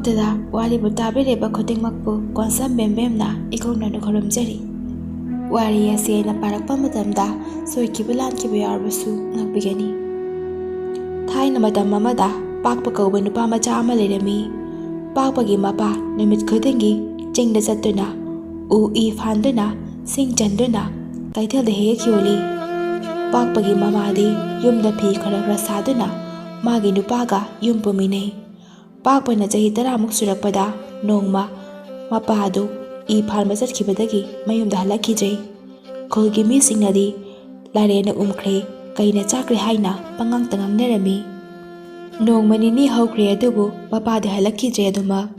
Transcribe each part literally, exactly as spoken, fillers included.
ꯗꯗꯥ, ꯋꯥꯔꯤꯕꯨ ꯇꯥꯕꯤꯔꯤꯕ ꯈꯨꯗꯤꯡꯃꯛꯄꯨ ꯀꯣꯟꯁꯝ ꯕꯦꯝꯕꯦꯝꯅ ꯏꯀꯣꯛꯅꯅ ꯈꯨꯔꯨꯝꯖꯔꯤ꯫ ꯋꯥꯔꯤ ꯑꯁꯤ ꯑꯩꯅ ꯄꯥꯔꯛꯄ ꯃꯇꯝꯗ ꯁꯣꯏꯈꯤꯕ ꯂꯥꯟꯈꯤꯕ ꯌꯥꯎꯔꯕꯁꯨ ꯉꯥꯛꯄꯤꯒꯅꯤ꯫ ꯊꯥꯏꯅ ꯃꯇꯝ ꯑꯃꯗ ꯄꯥꯛꯄ ꯀꯧꯕ ꯅꯨꯄꯥ ꯃꯆꯥ ꯑꯃ ꯂꯩꯔꯝꯃꯤ꯫ ꯄꯥꯛꯄꯒꯤ ꯃꯄꯥ ꯅꯨꯃꯤꯠ ꯈꯨꯗꯤꯡꯒꯤ ꯆꯤꯡꯗ ꯆꯠꯇꯨꯅ ꯎ ꯏ ꯐꯥꯟꯗꯨꯅ, ꯁꯤꯡ ꯆꯟꯗꯨꯅ ꯀꯩꯊꯦꯜꯗ ꯍꯦꯛ ꯍꯦꯛ ꯌꯣꯜꯂꯤ꯫ ꯄꯥꯛꯄꯒꯤ ꯃꯃꯥꯗꯤ ꯌꯨꯝꯗ ꯐꯤ ꯈꯔ ꯈꯔ ꯁꯥꯗꯨꯅ ꯃꯥꯒꯤ ꯅꯨꯄꯥꯒ ꯌꯨꯝ ꯄꯨꯃꯤꯟꯅꯩ꯫ ꯄꯥꯛꯄꯅ ꯆꯍꯤ ꯇꯔꯥꯃꯨꯛ ꯁꯨꯔꯛꯄꯗ ꯅꯣꯡꯃ ꯃꯄꯥ ꯑꯗꯨ ꯏ ꯐꯥꯟꯕ ꯆꯠꯈꯤꯕꯗꯒꯤ ꯃꯌꯨꯝꯗ ꯍꯜꯂꯛꯈꯤꯗ꯭ꯔꯦ꯫ ꯈꯨꯜꯒꯤ ꯃꯤꯁꯤꯡꯅꯗꯤ ꯂꯥꯏꯔꯦꯟꯅ ꯎꯝꯈ꯭ꯔꯦ, ꯀꯩꯅ ꯆꯥꯈ꯭ꯔꯦ ꯍꯥꯏꯅ ꯄꯉꯥꯡꯇ ꯉꯥꯡꯅꯔꯝꯃꯤ꯫ ꯅꯣꯡꯃ ꯅꯤꯅꯤ ꯍꯧꯈ꯭ꯔꯦ, ꯑꯗꯨꯕꯨ ꯃꯄꯥꯗꯤ ꯍꯜꯂꯛꯈꯤꯗ꯭ꯔꯦ꯫ ꯑꯗꯨꯃꯛ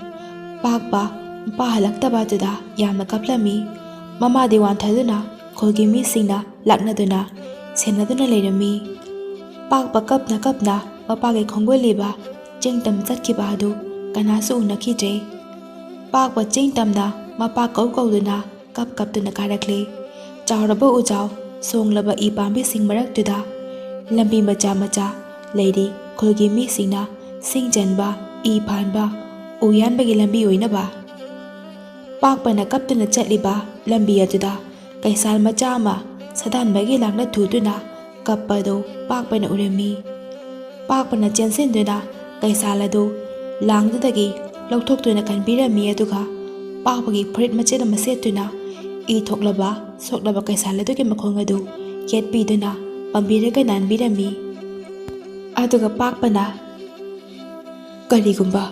ꯄꯥꯛꯄ ꯃꯄꯥ ꯍꯜꯂꯛꯇꯕ ꯑꯗꯨꯗ ꯌꯥꯝꯅ ꯀꯞꯂꯝꯃꯤ꯫ ꯃꯃꯥꯗꯤ ꯋꯥꯟꯊꯗꯨꯅ ꯈꯨꯜꯒꯤ ꯃꯤꯁꯤꯡꯅ ꯂꯥꯛꯅꯗꯨꯅ ꯁꯦꯟꯅꯗꯨꯅ ꯂꯩꯔꯝꯃꯤ꯫ ꯄꯥꯛꯄ ꯀꯞꯅ ꯀꯞꯅ ꯃꯄꯥꯒꯤ ꯈꯣꯡꯒꯨꯜꯂꯤꯕ ꯆꯤꯡ ꯇꯝ ꯆꯠꯈꯤꯕ ꯑꯗꯨ ꯀꯅꯥꯁꯨ ꯎꯅꯈꯤꯗ꯭ꯔꯦ꯫ ꯄꯥꯛꯄ ꯆꯤꯡ ꯇꯝꯅ ꯃꯄꯥ ꯀꯧ ꯀꯧꯗꯨꯅ ꯀꯞ ꯀꯞꯇꯨꯅ ꯀꯥꯔꯛꯂꯦ꯫ ꯆꯥꯎꯔꯕ ꯎꯖꯥꯎ ꯁꯣꯡꯂꯕ ꯏ ꯄꯥꯝꯕꯤꯁꯤꯡ ꯃꯔꯛꯇꯨꯗ ꯂꯝꯕꯤ ꯃꯆꯥ ꯃꯆꯥ ꯂꯩꯔꯤ꯫ ꯈꯨꯜꯒꯤ ꯃꯤꯁꯤꯡꯅ ꯁꯤꯡ ꯆꯟꯕ, ꯏ ꯐꯥꯟꯕ, ꯎ ꯌꯥꯟꯕꯒꯤ ꯂꯝꯕꯤ ꯑꯣꯏꯅꯕ꯫ ꯄꯥꯛꯄꯅ ꯀꯞꯇꯨꯅ ꯆꯠꯂꯤꯕ ꯂꯝꯕꯤ ꯑꯗꯨꯗ ꯀꯩꯁꯥꯜ ꯃꯆꯥ ꯑꯃ ꯁꯥꯗꯥꯟꯕꯒꯤ ꯂꯥꯡꯅ ꯊꯨꯗꯨꯅ ꯀꯞꯄꯗꯨ ꯄꯥꯛꯄꯅ ꯎꯔꯝꯃꯤ꯫ ꯄꯥꯛꯄꯅ ꯆꯦꯟꯁꯤꯟꯗꯨꯅ ꯀꯩꯁꯥꯜ ꯑꯗꯨ ꯂꯥꯡꯗꯨꯗꯒꯤ ꯂꯧꯊꯣꯛꯇꯨꯅ ꯀꯟꯕꯤꯔꯝꯃꯤ, ꯑꯗꯨꯒ ꯄꯥꯛꯄꯒꯤ ꯐꯨꯔꯤꯠ ꯃꯆꯦꯠ ꯑꯃ ꯁꯦꯠꯇꯨꯅ ꯏ ꯊꯣꯛꯂꯕ ꯁꯣꯛꯂꯕ ꯀꯩꯁꯥꯜ ꯑꯗꯨꯒꯤ ꯃꯈꯣꯡ ꯑꯗꯨ ꯌꯦꯠꯄꯤꯗꯨꯅ ꯄꯝꯕꯤꯔꯒ ꯅꯥꯟꯕꯤꯔꯝꯃꯤ꯫ ꯑꯗꯨꯒ ꯄꯥꯛꯄꯅ, "ꯀꯔꯤꯒꯨꯝꯕ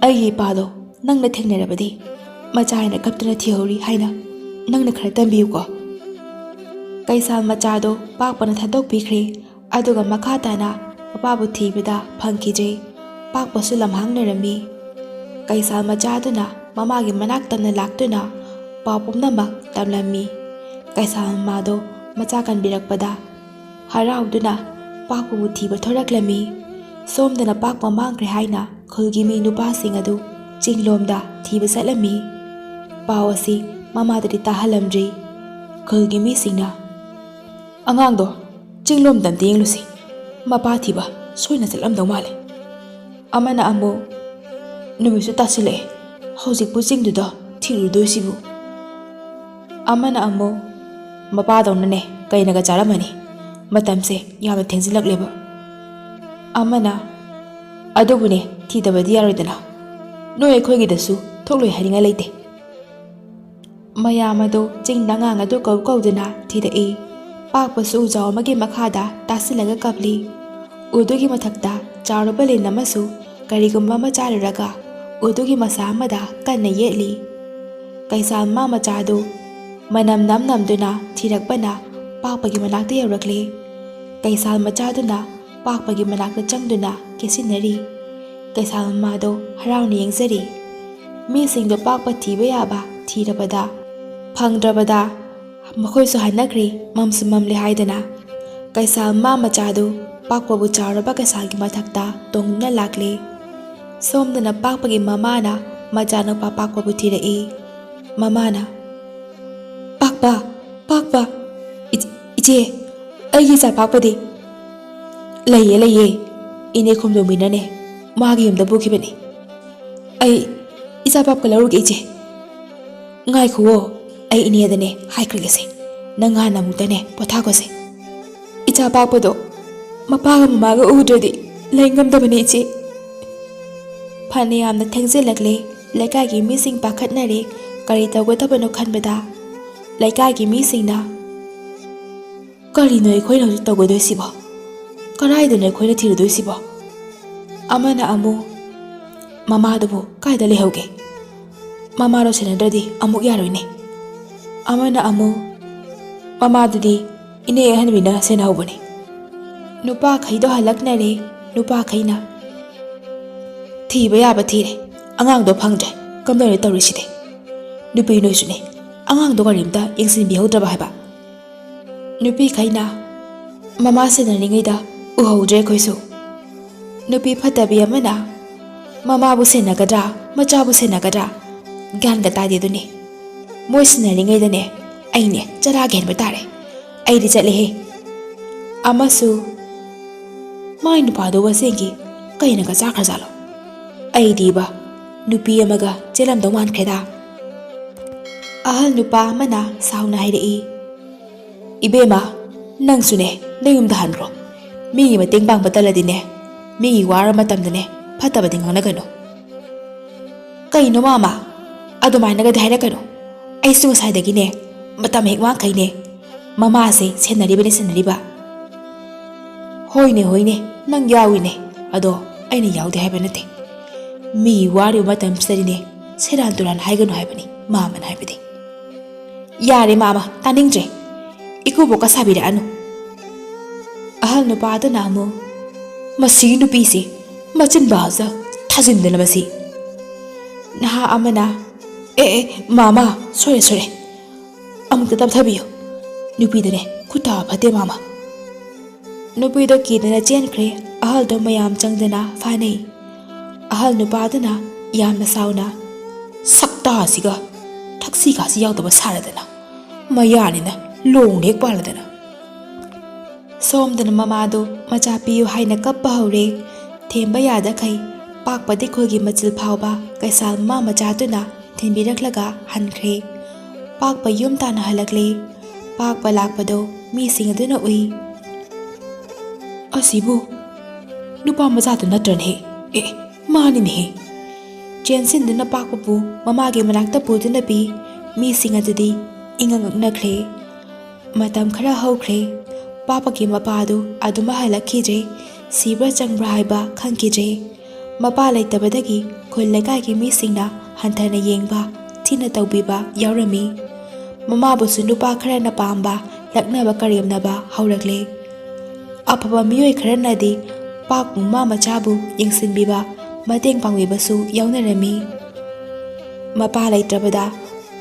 ꯑꯩꯒꯤ ꯏꯄꯥꯗꯣ ꯅꯪꯅ ꯊꯦꯡꯅꯔꯕꯗꯤ ꯃꯆꯥ ꯍꯥꯏꯅ ꯀꯞꯇꯨꯅ ꯊꯤꯍꯧꯔꯤ ꯍꯥꯏꯅ ꯅꯪꯅ ꯈꯔ ꯇꯝꯕꯤꯌꯨꯀꯣ꯫" ꯀꯩꯁꯥꯜ ꯃꯆꯥꯗꯣ ꯄꯥꯛꯄꯅ ꯊꯥꯗꯣꯛꯄꯤꯈ꯭ꯔꯦ꯫ ꯑꯗꯨꯒ ꯃꯈꯥ ꯇꯥꯅ ꯃꯄꯥꯕꯨ ꯊꯤꯕꯗ ꯐꯪꯈꯤꯗ꯭ꯔꯦ꯫ ꯄꯥꯛꯄꯁꯨ ꯂꯝꯍꯥꯡꯅꯔꯝꯃꯤ꯫ ꯀꯩꯁꯥꯜ ꯃꯆꯥꯗꯨꯅ ꯃꯃꯥꯒꯤ ꯃꯅꯥꯛ ꯇꯝꯅ ꯂꯥꯛꯇꯨꯅ ꯄꯥꯎ ꯄꯨꯝꯅꯃꯛ ꯇꯝꯂꯝꯃꯤ꯫ ꯀꯩꯁꯥꯜ ꯃꯃꯥꯗꯣ ꯃꯆꯥ ꯀꯟꯕꯤꯔꯛꯄꯗ ꯍꯔꯥꯎꯗꯨꯅ ꯄꯥꯛꯄꯕꯨ ꯊꯤꯕ ꯊꯣꯔꯛꯂꯝꯃꯤ꯫ ꯁꯣꯝꯗꯅ ꯄꯥꯛꯄ ꯃꯥꯡꯈ꯭ꯔꯦ ꯍꯥꯏꯅ ꯈꯨꯜꯒꯤ ꯃꯤ ꯅꯨꯄꯥꯁꯤꯡ ꯑꯗꯨ ꯆꯤꯡꯂꯣꯝꯗ ꯊꯤꯕ ꯆꯠꯂꯝꯃꯤ꯫ ꯄꯥꯎ ꯑꯁꯤ ꯃꯃꯥꯗꯗꯤ ꯇꯥꯍꯜꯂꯝꯗ꯭ꯔꯤ꯫ ꯈꯨꯜꯒꯤ ꯃꯤꯁꯤꯡꯅ, "ꯑꯉꯥꯡꯗꯣ ꯆꯤꯡꯂꯣꯝꯗ ꯑꯝꯇ ꯌꯦꯡꯂꯨꯁꯤ, ꯃꯄꯥ ꯊꯤꯕ ꯁꯣꯏꯅ ꯆꯠꯂꯝꯗꯧ ꯃꯥꯜꯂꯦ꯫" ꯑꯃꯅ ꯑꯃꯨꯛ, ꯅꯨꯃꯤꯠꯁꯨ ꯇꯥꯁꯤꯜꯂꯛꯑꯦ꯫ ꯍꯧꯖꯤꯛꯄꯨ ꯆꯤꯡꯗꯨꯗ ꯊꯤꯔꯨꯗꯣꯏꯁꯤꯕꯨ?" ꯑꯃꯅ ꯑꯃꯨꯛ, "ꯃꯄꯥꯗꯧꯅꯅꯦ ꯀꯩꯅꯒ ꯆꯥꯔꯝꯃꯅꯤ꯫ ꯃꯇꯝꯁꯦ ꯌꯥꯝꯅ ꯊꯦꯡꯖꯤꯜꯂꯛꯂꯦꯕ꯫" ꯑꯃꯅ, "ꯑꯗꯨꯕꯨꯅꯦ ꯊꯤꯗꯕꯗꯤ ꯌꯥꯔꯣꯏꯗꯅ꯫ ꯅꯣꯏ ꯑꯩꯈꯣꯏꯒꯤꯗꯁꯨ ꯊꯣꯛꯂꯣꯏ ꯍꯥꯏꯅꯤꯡꯉꯥꯏ ꯂꯩꯇꯦ꯫" ꯃꯌꯥꯝ ꯑꯗꯨ ꯆꯤꯡꯗ ꯑꯉꯥꯡ ꯑꯗꯨ ꯀꯧ ꯀꯧꯗꯨꯅ ꯊꯤꯔꯛꯏ꯫ ꯄꯥꯛꯄꯁꯨ ꯎꯖꯥꯎ ꯑꯃꯒꯤ ꯃꯈꯥꯗ ꯇꯥꯁꯤꯜꯂꯒ ꯀꯞꯂꯤ꯫ ꯎꯗꯨꯒꯤ ꯃꯊꯛꯇ ꯆꯥꯎꯔꯕ ꯂꯤꯟ ꯑꯃꯁꯨ ꯀꯔꯤꯒꯨꯝꯕ ꯑꯃ ꯆꯥꯔꯨꯔꯒ ꯎꯗꯨꯒꯤ ꯃꯁꯥ ꯑꯃꯗ ꯀꯟꯅ ꯌꯦꯠꯂꯤ꯫ ꯀꯩꯁꯥꯜ ꯃꯥ ꯃꯆꯥꯗꯨ ꯃꯅꯝ ꯅꯝ ꯅꯝꯗꯨꯅ ꯊꯤꯔꯛꯄꯅ ꯄꯥꯛꯄꯒꯤ ꯃꯅꯥꯛꯇ ꯌꯧꯔꯛꯂꯦ꯫ ꯀꯩꯁꯥꯜ ꯃꯆꯥꯗꯨꯅ ꯄꯥꯛꯄꯒꯤ ꯃꯅꯥꯛꯇ ꯆꯪꯗꯨꯅ ꯀꯦꯁꯤꯟꯅꯔꯤ꯫ ꯀꯩꯁꯥꯜ ꯃꯃꯥꯗꯣ ꯍꯔꯥꯎꯅ ꯌꯦꯡꯖꯔꯤ꯫ ꯃꯤꯁꯤꯡꯗꯣ ꯄꯥꯛꯄ ꯊꯤꯕ ꯌꯥꯕ ꯊꯤꯔꯕꯗ, ꯐꯪꯗ꯭ꯔꯕꯗ ꯃꯈꯣꯏꯁꯨ ꯍꯟꯅꯈ꯭ꯔꯦ, ꯃꯝꯁꯨ ꯃꯝꯂꯦ ꯍꯥꯏꯗꯅ꯫ ꯀꯩꯁꯥꯜ ꯃꯃꯥ ꯃꯆꯥꯗꯨ ꯄꯥꯛꯄꯕꯨ ꯆꯥꯎꯔꯕ ꯀꯩꯁꯥꯜꯒꯤ ꯃꯊꯛꯇ ꯇꯣꯡꯗꯨꯅ ꯂꯥꯛꯂꯦ꯫ ꯁꯣꯝꯗꯅ ꯄꯥꯛꯄꯒꯤ ꯃꯃꯥꯅ ꯃꯆꯥꯅꯨꯄꯥ ꯄꯥꯛꯄꯕꯨ ꯊꯤꯔꯛꯏ꯫ ꯃꯃꯥꯅ, "ꯄꯥꯛꯄ, ꯄꯥꯛꯄ, ꯏꯆ-, ꯏꯆꯦ, ꯑꯩꯒꯤ ꯏꯆꯥ ꯄꯥꯛꯄꯗꯤ?" "ꯂꯩꯌꯦ, ꯂꯩꯌꯦ꯫ ꯏꯅꯦ ꯈꯣꯝꯖꯣꯝꯕꯤꯅꯅꯦ ꯃꯥꯒꯤ ꯌꯨꯝꯗ ꯄꯨꯈꯤꯕꯅꯤ꯫ ꯑꯩ ꯏꯆꯥ ꯄꯥꯛꯄ ꯂꯧꯔꯨꯒꯦ, ꯏꯆꯦ꯫" "ꯉꯥꯏꯈꯨꯋꯣ, ꯑꯩ ꯏꯅꯦꯗꯅꯦ ꯍꯥꯏꯈ꯭ꯔꯒꯦꯁꯦ꯫ ꯅꯪ ꯍꯥꯟꯅ ꯑꯃꯨꯛꯇꯅꯦ ꯄꯣꯊꯥꯈꯣꯁꯦ꯫ ꯏꯆꯥ ꯄꯥꯛꯄꯗꯣ ꯃꯄꯥꯒ ꯃꯃꯥꯒ ꯎꯗ꯭ꯔꯗꯤ ꯂꯩ ꯉꯝꯗꯕꯅꯦ, ꯏꯆꯦ꯫" ꯐꯅ ꯌꯥꯝꯅ ꯊꯦꯡꯖꯤꯜꯂꯛꯂꯦ꯫ ꯂꯩꯀꯥꯏꯒꯤ ꯃꯤꯁꯤꯡ ꯄꯥꯈꯠꯅꯔꯦ꯫ ꯀꯔꯤ ꯇꯧꯒꯗꯕꯅꯣ ꯈꯟꯕꯗ ꯂꯩꯀꯥꯏꯒꯤ ꯃꯤꯁꯤꯡꯅ, "ꯀꯔꯤꯅꯣ ꯑꯩꯈꯣꯏꯅ ꯍꯧꯖꯤꯛ ꯇꯧꯒꯗꯣꯏꯁꯤꯕꯣ? ꯀꯗꯥꯏꯗꯅꯣ ꯑꯩꯈꯣꯏꯅ ꯊꯤꯔꯨꯗꯣꯏꯁꯤꯕꯣ?" ꯑꯃꯅ ꯑꯃꯨꯛ, "ꯃꯃꯥꯗꯨꯕꯨ ꯀꯥꯏꯗ ꯂꯩꯍꯧꯒꯦ? ꯃꯃꯥꯗꯣ ꯁꯦꯟꯅꯗ꯭ꯔꯗꯤ ꯑꯃꯨꯛ ꯌꯥꯔꯣꯏꯅꯦ꯫" ꯑꯃꯅ ꯑꯃꯨꯛ, "ꯃꯃꯥꯗꯨꯗꯤ ꯏꯅꯦ ꯑꯍꯟꯕꯤꯅ ꯁꯦꯟꯅꯍꯧꯕꯅꯦ꯫" ꯅꯨꯄꯥꯈꯩꯗꯣ ꯍꯜꯂꯛꯅꯔꯦ꯫ ꯅꯨꯄꯥꯈꯩꯅ, "ꯊꯤꯕ ꯌꯥꯕ ꯊꯤꯔꯦ, ꯑꯉꯥꯡꯗꯣ ꯐꯪꯗ꯭ꯔꯦ, ꯀꯝꯗꯧꯅ ꯇꯧꯔꯤꯁꯤꯗꯤ? ꯅꯨꯄꯤ ꯅꯣꯏꯁꯨꯅꯦ, ꯑꯉꯥꯡꯗꯣ ꯀꯔꯤꯝꯇ ꯌꯦꯡꯁꯤꯟꯕꯤꯍꯧꯗ꯭ꯔꯕ ꯍꯥꯏꯕ?" ꯅꯨꯄꯤꯈꯩꯅ, "ꯃꯃꯥ ꯁꯦꯟꯅꯔꯤꯉꯩꯗ ꯎꯍꯧꯗ꯭ꯔꯦ ꯑꯩꯈꯣꯏꯁꯨ꯫" ꯅꯨꯄꯤ ꯐꯠꯇꯕꯤ ꯑꯃꯅ, "ꯃꯃꯥꯕꯨ ꯁꯦꯟꯅꯒꯗ꯭ꯔꯥ, ꯃꯆꯥꯕꯨ ꯁꯦꯟꯅꯒꯗ꯭ꯔꯥ? ꯒ꯭ꯌꯥꯟꯒ ꯇꯥꯗꯦ ꯑꯗꯨꯅꯤ꯫ ꯃꯣꯏ ꯁꯦꯟꯅꯔꯤꯉꯩꯗꯅꯦ ꯑꯩꯅꯦ ꯆꯔꯥ ꯍꯦꯟꯕ ꯇꯥꯔꯦ꯫ ꯑꯩꯗꯤ ꯆꯠꯂꯦꯍꯦ꯫" ꯑꯃꯁꯨ, "ꯃꯥꯏ ꯅꯨꯄꯥꯗꯨ ꯋꯥꯁꯦꯡꯒꯤ ꯀꯩꯅꯒ ꯆꯥꯈ꯭ꯔꯖꯥꯠꯂꯣ? ꯑꯩꯗꯤꯕ ꯅꯨꯄꯤ ꯑꯃꯒ ꯆꯦꯜꯂꯝꯗꯧ ꯃꯥꯟꯈ꯭ꯔꯦꯗ꯫ ꯑꯍꯜ ꯅꯨꯄꯥ ꯑꯃꯅ ꯁꯥꯎꯅ ꯍꯥꯏꯔꯛꯏ, "ꯏꯕꯦꯝꯃ, ꯅꯪꯁꯨꯅꯦ, ꯅꯌꯨꯝꯗ ꯍꯟꯈ꯭ꯔꯣ꯫ ꯃꯤꯒꯤ ꯃꯇꯦꯡ ꯄꯥꯡꯕ ꯇꯜꯂꯗꯤꯅꯦ, ꯃꯤꯒꯤ ꯋꯥꯔ ꯃꯇꯝꯗꯅꯦ, ꯐꯠꯇꯕꯗꯤ ꯉꯥꯡꯅꯒꯅꯨ꯫" "ꯀꯩꯅꯣ ꯃꯥꯃ? ꯑꯗꯨꯃꯥꯏꯅꯒꯗꯤ ꯍꯥꯏꯔꯛꯀꯅꯨ꯫ ꯑꯩꯁꯨ ꯉꯁꯥꯏꯗꯒꯤꯅꯦ ꯃꯇꯝ ꯍꯦꯛ ꯃꯥꯡꯈꯩꯅꯦ ꯃꯃꯥꯁꯦ ꯁꯦꯟꯅꯔꯤꯕꯅꯦ, ꯁꯦꯟꯅꯔꯤꯕ꯫" "ꯍꯣꯏꯅꯦ, ꯍꯣꯏꯅꯦ, ꯅꯪ ꯌꯥꯎꯏꯅꯦ꯫ ꯑꯗꯣ ꯑꯩꯅ ꯌꯥꯎꯗꯦ ꯍꯥꯏꯕ ꯅꯠꯇꯦ꯫ ꯃꯤ ꯋꯥꯔꯤꯕ ꯃꯇꯝꯁꯤꯗꯗꯤꯅꯦ ꯁꯦꯔꯥꯟ ꯇꯨꯔꯥꯟ ꯍꯥꯏꯒꯅꯨ ꯍꯥꯏꯕꯅꯤ ꯃꯥꯃꯅ ꯍꯥꯏꯕꯗꯤ꯫" "ꯌꯥꯔꯦ ꯃꯥꯃ, ꯇꯥꯅꯤꯡꯗ꯭ꯔꯦ꯫ ꯏꯀꯨꯕꯣꯛꯀ ꯁꯥꯕꯤꯔꯛꯑꯅꯨ꯫" ꯑꯍꯜ ꯅꯨꯄꯥꯗꯨꯅ ꯑꯃꯨꯛ, "ꯃꯁꯤꯒꯤ ꯅꯨꯄꯤꯁꯤ ꯃꯆꯤꯟ ꯕꯥꯖ ꯊꯥꯖꯤꯟꯗꯅ ꯃꯁꯤ꯫" ꯅꯍꯥ ꯑꯃꯅ, "ꯑꯦ, ꯑꯦ, ꯃꯥꯃ, ꯁꯣꯏꯔꯦ, ꯁꯣꯏꯔꯦ꯫ ꯑꯃꯨꯛꯇ ꯇꯞꯊꯕꯤꯌꯨ꯫ ꯅꯨꯄꯤꯗꯅꯦ ꯈꯨꯠꯇ ꯐꯠꯇꯦ ꯃꯥꯃ꯫" ꯅꯨꯄꯤꯗꯣ ꯀꯤꯗꯅ ꯆꯦꯟꯈ꯭ꯔꯦ꯫ ꯑꯍꯜꯗꯣ ꯃꯌꯥꯝ ꯆꯪꯗꯅ ꯐꯥꯅꯩ꯫ ꯑꯍꯜ ꯅꯨꯄꯥꯗꯨꯅ ꯌꯥꯝꯅ ꯁꯥꯎꯅ, "ꯁꯛꯇꯥꯁꯤꯒ ꯊꯛꯁꯤ ꯈꯥꯁꯤ ꯌꯥꯎꯗꯕ ꯁꯥꯔꯗꯅ, ꯃꯌꯥꯅꯤꯅ ꯂꯣꯡꯅ ꯍꯦꯛ ꯄꯥꯜꯂꯗꯅ꯫" ꯁꯣꯝꯗꯅ ꯃꯃꯥꯗꯨ ꯃꯆꯥ ꯄꯤꯌꯨ ꯍꯥꯏꯅ ꯀꯞꯄ ꯍꯧꯔꯦ꯫ ꯊꯦꯝꯕ ꯌꯥꯗꯈꯩ ꯄꯥꯛꯄꯗꯤ ꯈꯨꯜꯒꯤ ꯃꯆꯤꯜ ꯐꯥꯎꯕ ꯀꯩꯁꯥꯜ ꯃꯃꯥ ꯃꯆꯥꯗꯨꯅ ꯊꯤꯟꯕꯤꯔꯛꯂꯒ ꯍꯟꯈ꯭ꯔꯦ꯫ ꯄꯥꯛꯄ ꯌꯨꯝ ꯇꯥꯟꯅ ꯍꯜꯂꯛꯂꯦ꯫ ꯄꯥꯛꯄ ꯂꯥꯛꯄꯗꯣ ꯃꯤꯁꯤꯡ ꯑꯗꯨꯅ ꯎꯏ꯫ "ꯑꯁꯤꯕꯨ ꯅꯨꯄꯥ ꯃꯆꯥꯗꯨ ꯅꯠꯇ꯭ꯔꯅꯦ? ꯑꯦ, ꯃꯥꯅꯤꯅꯦꯍꯦ!" ꯆꯦꯟꯁꯤꯟꯗꯨꯅ ꯄꯥꯛꯄꯕꯨ ꯃꯃꯥꯒꯤ ꯃꯅꯥꯛꯇ ꯄꯨꯗꯨꯅ ꯄꯤ꯫ ꯃꯤꯁꯤꯡ ꯑꯗꯨꯗꯤ ꯏꯉꯛ ꯉꯛꯅꯈ꯭ꯔꯦ꯫ ꯃꯇꯝ ꯈꯔ ꯍꯧꯈ꯭ꯔꯦ꯫ ꯄꯥꯛꯄꯒꯤ ꯃꯄꯥꯗꯨ ꯑꯗꯨꯃꯛ ꯍꯜꯂꯛꯈꯤꯗ꯭ꯔꯦ꯫ ꯁꯤꯕ꯭ꯔꯥ ꯆꯪꯕ꯭ꯔꯥ ꯍꯥꯏꯕ ꯈꯪꯈꯤꯗ꯭ꯔꯦ꯫ ꯃꯄꯥ ꯂꯩꯇꯕꯗꯒꯤ ꯈꯨꯜ ꯂꯩꯀꯥꯏꯒꯤ ꯃꯤꯁꯤꯡꯅ ꯍꯟꯊꯅ ꯌꯦꯡꯕ, ꯊꯤꯅ ꯇꯧꯕꯤꯕ ꯌꯥꯎꯔꯝꯃꯤ꯫ ꯃꯃꯥꯕꯨꯁꯨ ꯅꯨꯄꯥ ꯈꯔꯅ ꯄꯥꯝꯕ, ꯂꯛꯅꯕ, ꯀꯔꯦꯝꯅꯕ ꯍꯧꯔꯛꯂꯦ꯫ ꯑꯐꯕ ꯃꯤꯑꯣꯏ ꯈꯔꯅꯗꯤ ꯄꯥꯛ ꯃꯃꯥ ꯃꯆꯥꯕꯨ ꯌꯦꯡꯁꯤꯟꯕꯤꯕ, ꯃꯇꯦꯡ ꯄꯥꯡꯕꯤꯕꯁꯨ ꯌꯥꯎꯅꯔꯝꯃꯤ꯫ ꯃꯄꯥ ꯂꯩꯇ꯭ꯔꯕꯗ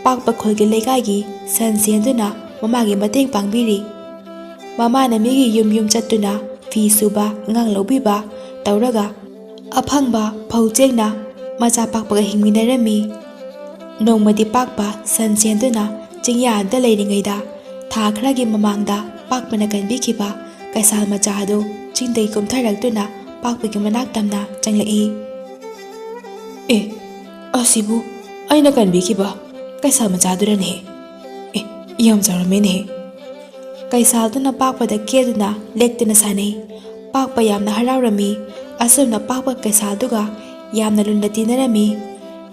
ꯄꯥꯛꯄ ꯈꯨꯜꯒꯤ ꯂꯩꯀꯥꯏꯒꯤ ꯁꯟ ꯁꯦꯟꯗꯨꯅ ꯃꯃꯥꯒꯤ ꯃꯇꯦꯡ ꯄꯥꯡꯕꯤꯔꯤ꯫ ꯃꯃꯥꯅ ꯃꯤꯒꯤ ꯌꯨꯝ ꯌꯨꯝ ꯆꯠꯇꯨꯅ ꯐꯤ ꯁꯨꯕ, ꯑꯉꯥꯡ ꯂꯧꯕꯤꯕ ꯇꯧꯔꯒ ꯑꯐꯪꯕ ꯐꯧ ꯆꯦꯡꯅ ꯃꯆꯥ ꯄꯥꯛꯄꯒ ꯍꯤꯡꯃꯤꯟꯅꯔꯝꯃꯤ꯫ ꯅꯣꯡꯃꯗꯤ ꯄꯥꯛꯄ ꯁꯟ ꯁꯦꯟꯗꯨꯅ ꯆꯤꯡꯌꯥ ꯑꯗ ꯂꯩꯔꯤꯉꯩꯗ ꯊꯥ ꯈꯔꯒꯤ ꯃꯃꯥꯡꯗ ꯄꯥꯛꯄꯅ ꯀꯟꯕꯤꯈꯤꯕ ꯀꯩꯁꯥꯜ ꯃꯆꯥ ꯑꯗꯨ ꯆꯤꯡꯗꯒꯤ ꯀꯨꯝꯊꯔꯛꯇꯨꯅ ꯄꯥꯛꯄꯒꯤ ꯃꯅꯥꯛ ꯇꯝꯅ ꯆꯪꯂꯛꯏ꯫ "ꯑꯦ, "ꯑꯁꯤꯕꯨ ꯑꯩꯅ ꯀꯟꯕꯤꯈꯤꯕ ꯀꯩꯁꯥꯜ ꯃꯆꯥꯗꯨꯔꯅꯦ? ꯑꯦ, ꯌꯥꯝ ꯆꯥꯎꯔꯝꯃꯦꯅꯦ!" ꯀꯩꯁꯥꯜꯗꯨꯅ ꯄꯥꯛꯄꯗ ꯀꯦꯗꯨꯅ ꯂꯦꯛꯇꯅ ꯁꯥꯟꯅꯩ꯫ ꯄꯥꯛꯄ ꯌꯥꯝꯅ ꯍꯔꯥꯎꯔꯝꯃꯤ꯫ ꯑꯁꯨꯝꯅ ꯄꯥꯛꯄ ꯀꯩꯁꯥꯜꯗꯨꯒ ꯌꯥꯝꯅ ꯂꯨꯅ ꯇꯤꯟꯅꯔꯝꯃꯤ꯫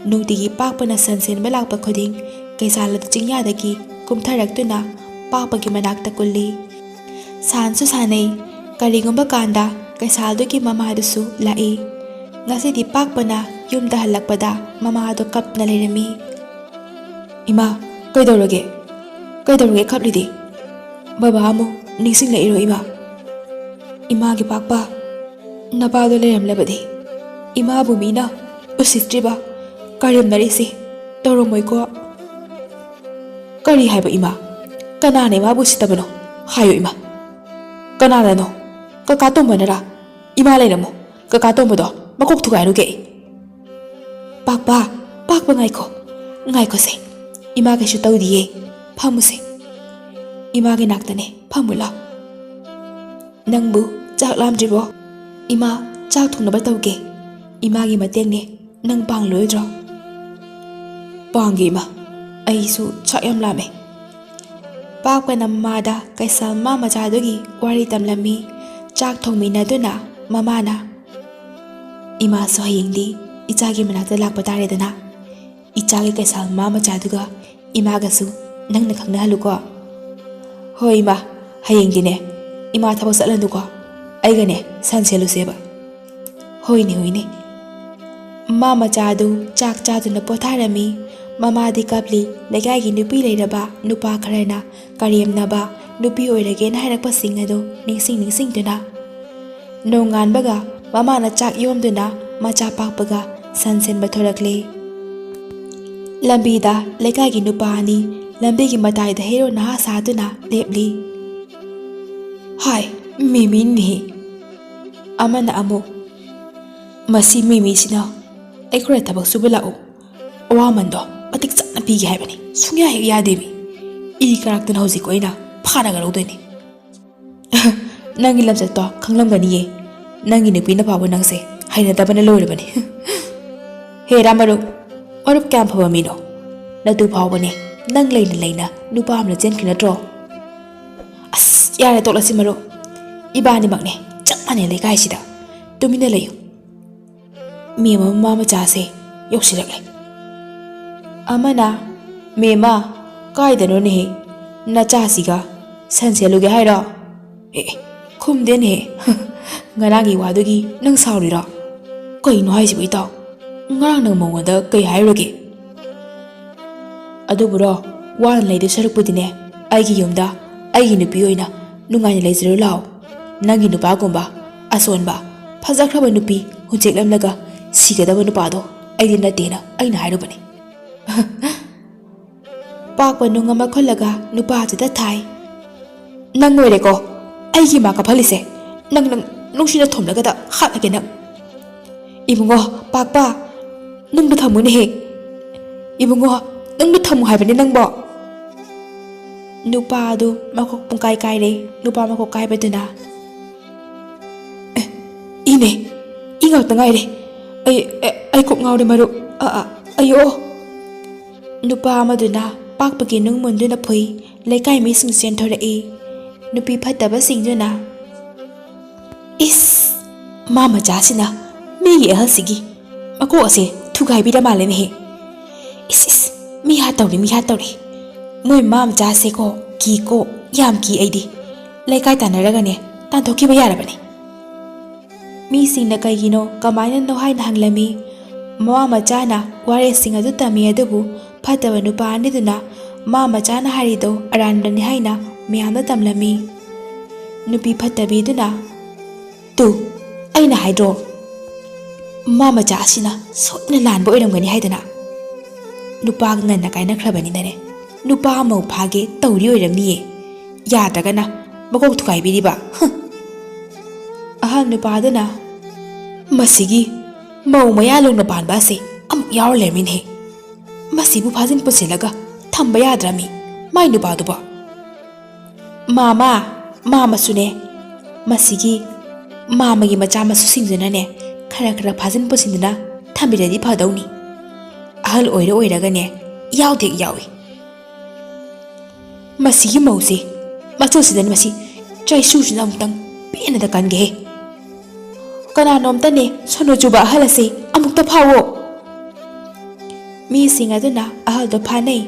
ꯅꯨꯡꯇꯤꯒꯤ ꯄꯥꯛꯄꯅ ꯁꯟ ꯁꯦꯟꯕ ꯂꯥꯛꯄ ꯈꯨꯗꯤꯡ ꯀꯩꯁꯥꯜ ꯑꯗꯨ ꯆꯤꯡꯌꯥꯗꯒꯤ ꯀꯨꯝꯊꯔꯛꯇꯨꯅ ꯄꯥꯛꯄꯒꯤ ꯃꯅꯥꯛꯇ ꯀꯨꯜꯂꯤ꯫ ꯁꯥꯟꯁꯨ ꯁꯥꯟꯅꯩ꯫ ꯀꯔꯤꯒꯨꯝꯕ ꯀꯥꯟꯗ ꯀꯩꯁꯥꯜꯗꯨꯒꯤ ꯃꯃꯥꯗꯨꯁꯨ ꯂꯥꯛꯏ꯫ ꯉꯁꯤꯗꯤ ꯄꯥꯛꯄꯅ ꯌꯨꯝꯗ ꯍꯜꯂꯛꯄꯗ ꯃꯃꯥꯗꯨ ꯀꯞꯅ ꯂꯩꯔꯝꯃꯤ꯫ "ꯏꯃꯥ, ꯀꯩꯗꯧꯔꯒꯦ? ꯀꯩꯗꯧꯔꯒꯦ ꯀꯞꯂꯤꯗꯤ? ꯕꯕꯥ ꯑꯃꯨꯛ ꯅꯤꯡꯁꯤꯡꯂꯛꯏꯔꯣ ꯏꯃꯥ?" "ꯏꯃꯥꯒꯤ ꯄꯥꯛꯄ, ꯅꯄꯥꯗꯣ ꯂꯩꯔꯝꯂꯕꯗꯤ ꯏꯃꯥꯕꯨ ꯃꯤꯅ ꯎꯁꯤꯠꯇ꯭ꯔꯤꯕ, ꯀꯔꯦꯝꯅꯔꯤꯁꯤ ꯇꯧꯔꯝꯃꯣꯏꯀꯣ?" "ꯀꯔꯤ ꯍꯥꯏꯕ ꯏꯃꯥ? ꯀꯅꯥꯅ ꯏꯃꯥꯕꯨ ꯎꯁꯤꯠꯇꯕꯅꯣ? ꯍꯥꯏꯌꯨ ꯏꯃꯥ꯫ ꯀꯅꯥꯅꯅꯣ? ꯀꯀꯥ ꯇꯣꯝꯕꯅꯔꯥ? ꯏꯃꯥ ꯂꯩꯔꯝꯃꯣ꯫ ꯀꯀꯥ ꯇꯣꯝꯕꯗꯣ ꯃꯀꯣꯛ ꯊꯨꯒꯥꯏꯔꯨꯒꯦ ꯑꯩ꯫" "ꯄꯥꯛꯄ, ꯄꯥꯛꯄ ꯉꯥꯏꯈꯣ꯫ ꯉꯥꯏꯈꯣꯁꯦ꯫ ꯏꯃꯥ ꯀꯩꯁꯨ ꯇꯧꯗꯤꯌꯦ꯫ ꯐꯝꯃꯨꯁꯦ꯫ ꯏꯃꯥꯒꯤ ꯅꯥꯛꯇꯅꯦ꯫ ꯐꯝꯃꯨ ꯂꯥꯎ꯫ ꯅꯪꯕꯨ ꯆꯥꯛ ꯂꯥꯝꯗ꯭ꯔꯤꯕꯣ? ꯏꯃꯥ ꯆꯥꯛ ꯊꯣꯡꯅꯕ ꯇꯧꯒꯦ꯫ ꯏꯃꯥꯒꯤ ꯃꯇꯦꯡꯅꯦ꯫ ꯅꯪ ꯄꯥꯡꯂꯣꯏꯗ꯭ꯔꯣ?" "ꯄꯥꯡꯒꯦ ꯏꯃꯥ꯫ ꯑꯩꯁꯨ ꯆꯥꯛ ꯌꯥꯝ ꯂꯥꯝꯃꯦ꯫" ꯄꯥꯛꯄꯅ ꯃꯃꯥꯗ ꯀꯩꯁꯥꯜ ꯃꯃꯥ ꯃꯆꯥꯗꯨꯒꯤ ꯋꯥꯔꯤ ꯇꯝꯂꯝꯃꯤ꯫ ꯆꯥꯛ ꯊꯣꯡꯃꯤꯟꯅꯗꯨꯅ ꯃꯃꯥꯅ, "ꯏꯃꯥꯁꯨ ꯍꯌꯦꯡꯗꯤ ꯏꯆꯥꯒꯤ ꯃꯅꯥꯛꯇ ꯂꯥꯛꯄ ꯇꯥꯔꯦꯗꯅ꯫ ꯏꯆꯥꯒꯤ ꯀꯩꯁꯥꯜ ꯃꯃꯥ ꯃꯆꯥꯗꯨꯒ ꯏꯃꯥꯒꯁꯨ ꯅꯪꯅ ꯈꯪꯅꯍꯜꯂꯨꯀꯣ꯫" "ꯍꯣꯏ ꯏꯃꯥ, ꯍꯌꯦꯡꯗꯤꯅꯦ ꯏꯃꯥ ꯊꯕꯛ ꯆꯠꯂꯅꯨꯀꯣ, ꯑꯩꯒꯅꯦ ꯁꯟ ꯁꯦꯜꯂꯨꯁꯦꯕ꯫" "ꯍꯣꯏꯅꯦ, ꯍꯣꯏꯅꯦ꯫" ꯃꯃꯥ ꯃꯆꯥ ꯑꯗꯨ ꯆꯥꯛ ꯆꯥꯗꯨꯅ ꯄꯣꯊꯥꯔꯝꯃꯤ꯫ ꯃꯃꯥꯗꯤ ꯀꯞꯂꯤ꯫ ꯂꯩꯀꯥꯏꯒꯤ ꯅꯨꯄꯤ ꯂꯩꯔꯕ ꯅꯨꯄꯥ ꯈꯔꯅ ꯀꯔꯦꯝꯅꯕ, ꯅꯨꯄꯤ ꯑꯣꯏꯔꯒꯦꯅ ꯍꯥꯏꯔꯛꯄꯁꯤꯡ ꯑꯗꯨ ꯅꯤꯡꯁꯤꯡ ꯅꯤꯡꯁꯤꯡꯗꯨꯅ꯫ ꯅꯣꯡꯉꯥꯟꯕꯒ ꯃꯃꯥꯅ ꯆꯥꯛ ꯌꯣꯝꯗꯨꯅ ꯃꯆꯥ ꯄꯥꯛꯄꯒ ꯁꯟ ꯁꯦꯟꯕ ꯊꯣꯔꯛꯂꯦ꯫ ꯂꯝꯕꯤꯗ ꯂꯩꯀꯥꯏꯒꯤ ꯅꯨꯄꯥ ꯑꯅꯤ ꯂꯝꯕꯤꯒꯤ ꯃꯇꯥꯏꯗ ꯍꯦꯔꯣ ꯅꯍꯥ ꯁꯥꯗꯨꯅ ꯂꯦꯞꯂꯤ꯫ "ꯍꯥꯏ, ꯃꯤꯃꯤꯅꯤꯍꯦ!" ꯑꯃꯅ ꯑꯃꯨꯛ, "ꯃꯁꯤ ꯃꯤꯃꯤꯁꯤꯅ ꯑꯩꯈꯣꯏꯗ ꯊꯕꯛ ꯁꯨꯕ ꯂꯥꯛꯎ, ꯑꯋꯥꯃꯟꯗꯣ ꯃꯇꯤꯛ ꯆꯥꯅ ꯄꯤꯒꯦ ꯍꯥꯏꯕꯅꯤ꯫ ꯁꯨꯡꯌꯥ ꯍꯦꯛ ꯌꯥꯗꯦꯃꯤ꯫ ꯏ ꯀꯥꯔꯛꯇꯅ ꯍꯧꯖꯤꯛ ꯑꯩꯅ ꯐꯥꯅꯒ ꯂꯧꯗꯣꯏꯅꯤ꯫" "ꯅꯪꯒꯤ ꯂꯝꯆꯠꯇꯣ ꯈꯪꯂꯝꯒꯅꯤꯌꯦ꯫ ꯅꯪꯒꯤ ꯅꯨꯄꯤꯅ ꯐꯥꯎꯕ ꯅꯪꯁꯦ ꯍꯩꯅꯗꯕꯅ ꯂꯣꯏꯔꯕꯅꯤ꯫" "ꯍꯦ ꯔꯥꯃꯔꯨ, ꯃꯔꯨꯞ ꯀꯌꯥꯝ ꯐꯕ ꯃꯤꯅꯣ? ꯅꯇꯨ ꯐꯥꯎꯕꯅꯦ ꯅꯪ ꯂꯩꯅ ꯂꯩꯅ ꯅꯨꯄꯥ ꯑꯃꯅ ꯆꯦꯟꯈ꯭ꯔꯤ ꯅꯠꯇ꯭ꯔꯣ? ꯑꯁ, ꯌꯥꯔꯦ, ꯇꯣꯛꯂꯁꯤ ꯃꯔꯨꯞ꯫ ꯏꯕꯥꯅꯤꯃꯛꯅꯦ ꯆꯞ ꯃꯥꯟꯅꯩ ꯂꯩꯀꯥꯏꯁꯤꯗ꯫ ꯇꯨꯃꯤꯟꯅ ꯂꯩꯌꯨ꯫ ꯃꯦꯝꯃ ꯃꯃꯥ ꯃꯆꯥꯁꯦ ꯌꯧꯁꯤꯜꯂꯛꯂꯦ꯫ ꯑꯃꯅ, "ꯃꯦꯝꯃ, ꯀꯥꯏꯗꯅꯣꯅꯦꯍꯦ? ꯅꯆꯥꯁꯤꯒ ꯁꯟ ꯁꯦꯠꯂꯨꯒꯦ ꯍꯥꯏꯔꯣ?" "ꯑꯦ, ꯑꯦ, ꯈꯨꯝꯗꯦꯅꯦꯍꯦ꯫ ꯉꯔꯥꯡꯒꯤ ꯋꯥꯗꯨꯒꯤ ꯅꯪ ꯁꯥꯎꯔꯤꯔꯣ? ꯀꯩꯅꯣ ꯍꯥꯏꯁꯤꯕꯨ ꯏꯇꯥꯎ? ꯉꯔꯥꯡ ꯅꯪ ꯃꯉꯣꯟꯗ ꯀꯩ ꯍꯥꯏꯔꯨꯔꯒꯦ?" "ꯑꯗꯨꯕꯨꯔꯣ, ꯋꯥꯅ ꯂꯩꯗꯣꯏ ꯁꯔꯨꯛꯄꯨꯗꯤꯅꯦ, ꯑꯩꯒꯤ ꯌꯨꯝꯗ ꯑꯩꯒꯤ ꯅꯨꯄꯤ ꯑꯣꯏꯅ ꯅꯨꯡꯉꯥꯏꯅ ꯂꯩꯖꯔꯨ ꯂꯥꯛꯑꯣ꯫ ꯅꯪꯒꯤ ꯅꯨꯄꯥꯒꯨꯝꯕ ꯑꯁꯣꯟꯕ, ꯐꯖꯈ꯭ꯔꯕ ꯅꯨꯄꯤ ꯍꯨꯟꯆꯦꯛꯂꯝꯂꯒ ꯁꯤꯒꯗꯕ ꯅꯨꯄꯥꯗꯣ ꯑꯩꯗꯤ ꯅꯠꯇꯦꯅ ꯑꯩꯅ ꯍꯥꯏꯔꯨꯕꯅꯤ꯫" ꯄꯥꯛꯄ ꯅꯨꯡ ꯑꯃ ꯈꯨꯜꯂꯒ ꯅꯨꯄꯥꯁꯤꯗ ꯊꯥꯏ꯫ "ꯅꯪ ꯑꯣꯏꯔꯦꯀꯣ ꯑꯩꯒꯤ ꯏꯃꯥ ꯀꯞꯍꯜꯂꯤꯁꯦ꯫ ꯅꯪ, ꯅꯪ ꯅꯨꯡꯁꯤꯅ ꯊꯣꯝꯂꯒꯗ ꯍꯥꯠꯂꯒꯦ ꯅꯪ꯫" "ꯏꯕꯨꯡꯉꯣ, ꯄꯥꯛꯄ, ꯅꯨꯡꯗ ꯊꯝꯃꯨꯅꯦꯍꯦ꯫ ꯏꯕꯨꯡꯉꯣ, ꯅꯨꯡꯗ ꯊꯝꯃꯨ ꯍꯥꯏꯕꯅꯦ ꯅꯪꯕꯣ꯫" ꯅꯨꯄꯥ ꯑꯗꯨ ꯃꯀꯣꯛ ꯄꯨꯡꯀꯥꯏ ꯀꯥꯏꯔꯦ꯫ ꯅꯨꯄꯥ ꯃꯀꯣꯛ ꯀꯥꯏꯕꯗꯨꯅ, "ꯑꯦ, ꯏꯅꯦ, ꯏ ꯉꯥꯛꯇ ꯉꯥꯏꯔꯦ꯫ ꯑꯩ, ꯑꯩ, ꯑꯩ ꯀꯣꯛ ꯉꯥꯎꯔꯦ ꯃꯔꯨꯞ꯫ ꯑ, ꯑ, ꯑꯌꯣ!" ꯅꯨꯄꯥ ꯑꯃꯗꯨꯅ ꯄꯥꯛꯄꯒꯤ ꯅꯨꯡ ꯃꯨꯟꯗꯨꯅ ꯐꯨꯏ꯫ ꯂꯩꯀꯥꯏ ꯃꯤꯁꯤꯡ ꯆꯦꯟꯊꯣꯔꯛꯏ꯫ ꯅꯨꯄꯤ ꯐꯠꯇꯕꯁꯤꯡꯗꯨꯅ, "ꯏꯁ, ꯃꯥ ꯃꯆꯥꯁꯤꯅ ꯃꯤꯒꯤ ꯑꯍꯜꯁꯤꯒꯤ ꯃꯀꯣꯛ ꯑꯁꯦ ꯊꯨꯒꯥꯏꯕꯤꯔ ꯃꯥꯜꯂꯦꯅꯦꯍꯦ꯫ ꯏꯁ, ꯏꯁ, ꯃꯤ ꯍꯥꯠꯇꯧꯔꯤ, ꯃꯤ ꯍꯥꯠꯇꯧꯔꯤ꯫ ꯃꯣꯏ ꯃꯥ ꯃꯆꯥꯁꯦꯀꯣ, ꯀꯤꯀꯣ, ꯌꯥꯝ ꯀꯤ ꯑꯩꯗꯤ꯫ ꯂꯩꯀꯥꯏ ꯇꯥꯟꯅꯔꯒꯅꯦ ꯇꯥꯟꯊꯣꯛꯈꯤꯕ ꯌꯥꯔꯕꯅꯦ꯫" ꯃꯤꯁꯤꯡꯅ ꯀꯩꯒꯤꯅꯣ, ꯀꯃꯥꯏꯅꯅꯣ ꯍꯥꯏꯅ ꯍꯪꯂꯝꯃꯤ꯫ ꯃꯃꯥ ꯃꯆꯥꯅ ꯋꯥꯔꯦꯡꯁꯤꯡ ꯑꯗꯨ ꯇꯝꯃꯤ, ꯑꯗꯨꯕꯨ ꯐꯠꯇꯕ ꯅꯨꯄꯥ ꯑꯅꯤꯗꯨꯅ ꯃꯃꯥ ꯃꯆꯥꯅ ꯍꯥꯏꯔꯤꯗꯣ ꯑꯔꯥꯟꯕꯅꯤ ꯍꯥꯏꯅ ꯃꯌꯥꯝꯗ ꯇꯝꯂꯝꯃꯤ꯫ ꯅꯨꯄꯤ ꯐꯠꯇꯕꯤꯗꯨꯅ, "ꯇꯨ, ꯑꯩꯅ ꯍꯥꯏꯗ꯭ꯔꯣ, ꯃꯃꯥ ꯃꯆꯥ ꯑꯁꯤꯅ ꯁꯣꯏꯗꯅ ꯂꯥꯟꯕ ꯑꯣꯏꯔꯝꯒꯅꯤ ꯍꯥꯏꯗꯅ꯫ ꯅꯨꯄꯥꯒ ꯉꯟꯅ ꯀꯥꯏꯅꯈ꯭ꯔꯕꯅꯤꯅꯅꯦ, ꯅꯨꯄꯥ ꯑꯃ ꯐꯥꯒꯦ ꯇꯧꯔꯤ ꯑꯣꯏꯔꯝꯅꯤꯌꯦ꯫ ꯌꯥꯗ꯭ꯔꯒꯅ ꯃꯀꯣꯛ ꯊꯨꯒꯥꯏꯕꯤꯔꯤꯕ꯫ ꯍꯨꯝ!" ꯑꯍꯜ ꯅꯨꯄꯥꯗꯨꯅ, "ꯃꯁꯤꯒꯤ ꯃꯧ ꯃꯌꯥ ꯂꯣꯡꯅ ꯄꯥꯟꯕ ꯑꯁꯤ ꯑꯃꯨꯛ ꯌꯥꯎꯔ ꯂꯩꯔꯝꯃꯤꯅꯦꯍꯦ꯫ ꯃꯁꯤꯕꯨ ꯐꯥꯖꯤꯟ ꯄꯨꯁꯤꯜꯂꯒ ꯊꯝꯕ ꯌꯥꯗ꯭ꯔꯃꯤ, ꯃꯥꯏ ꯅꯨꯄꯥꯗꯨꯕꯣ꯫ ꯃꯥꯃ, ꯃꯥꯃꯁꯨꯅꯦ, ꯃꯁꯤꯒꯤ ꯃꯥꯃꯒꯤ ꯃꯆꯥ ꯃꯁꯨꯁꯤꯡꯗꯨꯅꯅꯦ ꯈꯔ ꯈꯔ ꯐꯥꯖꯤꯟ ꯄꯨꯁꯤꯟꯗꯨꯅ ꯊꯝꯕꯤꯔꯗꯤ ꯐꯗꯧꯅꯤ꯫" ꯑꯍꯜ ꯑꯣꯏꯔ ꯑꯣꯏꯔꯒꯅꯦ ꯌꯥꯎꯗꯦ ꯌꯥꯎꯏ꯫ ꯃꯁꯤꯒꯤ ꯃꯧꯁꯤ, ꯃꯆꯜꯁꯤꯗꯅꯤ ꯃꯁꯤ, ꯆꯩꯁꯨꯁꯤꯅ ꯑꯃꯨꯛꯇꯪ ꯄꯦꯟꯅꯗ ꯀꯟꯒꯦꯍꯦ꯫ ꯀꯅꯥꯅꯣꯝꯇꯅꯦ ꯁꯣꯅꯣ ꯆꯨꯕ ꯑꯍꯜ ꯑꯁꯤ ꯑꯃꯨꯛꯇ ꯐꯥꯎꯑꯣ꯫ ꯃꯤꯁꯤꯡ ꯑꯗꯨꯅ ꯑꯍꯜꯗꯣ ꯐꯥꯅꯩ꯫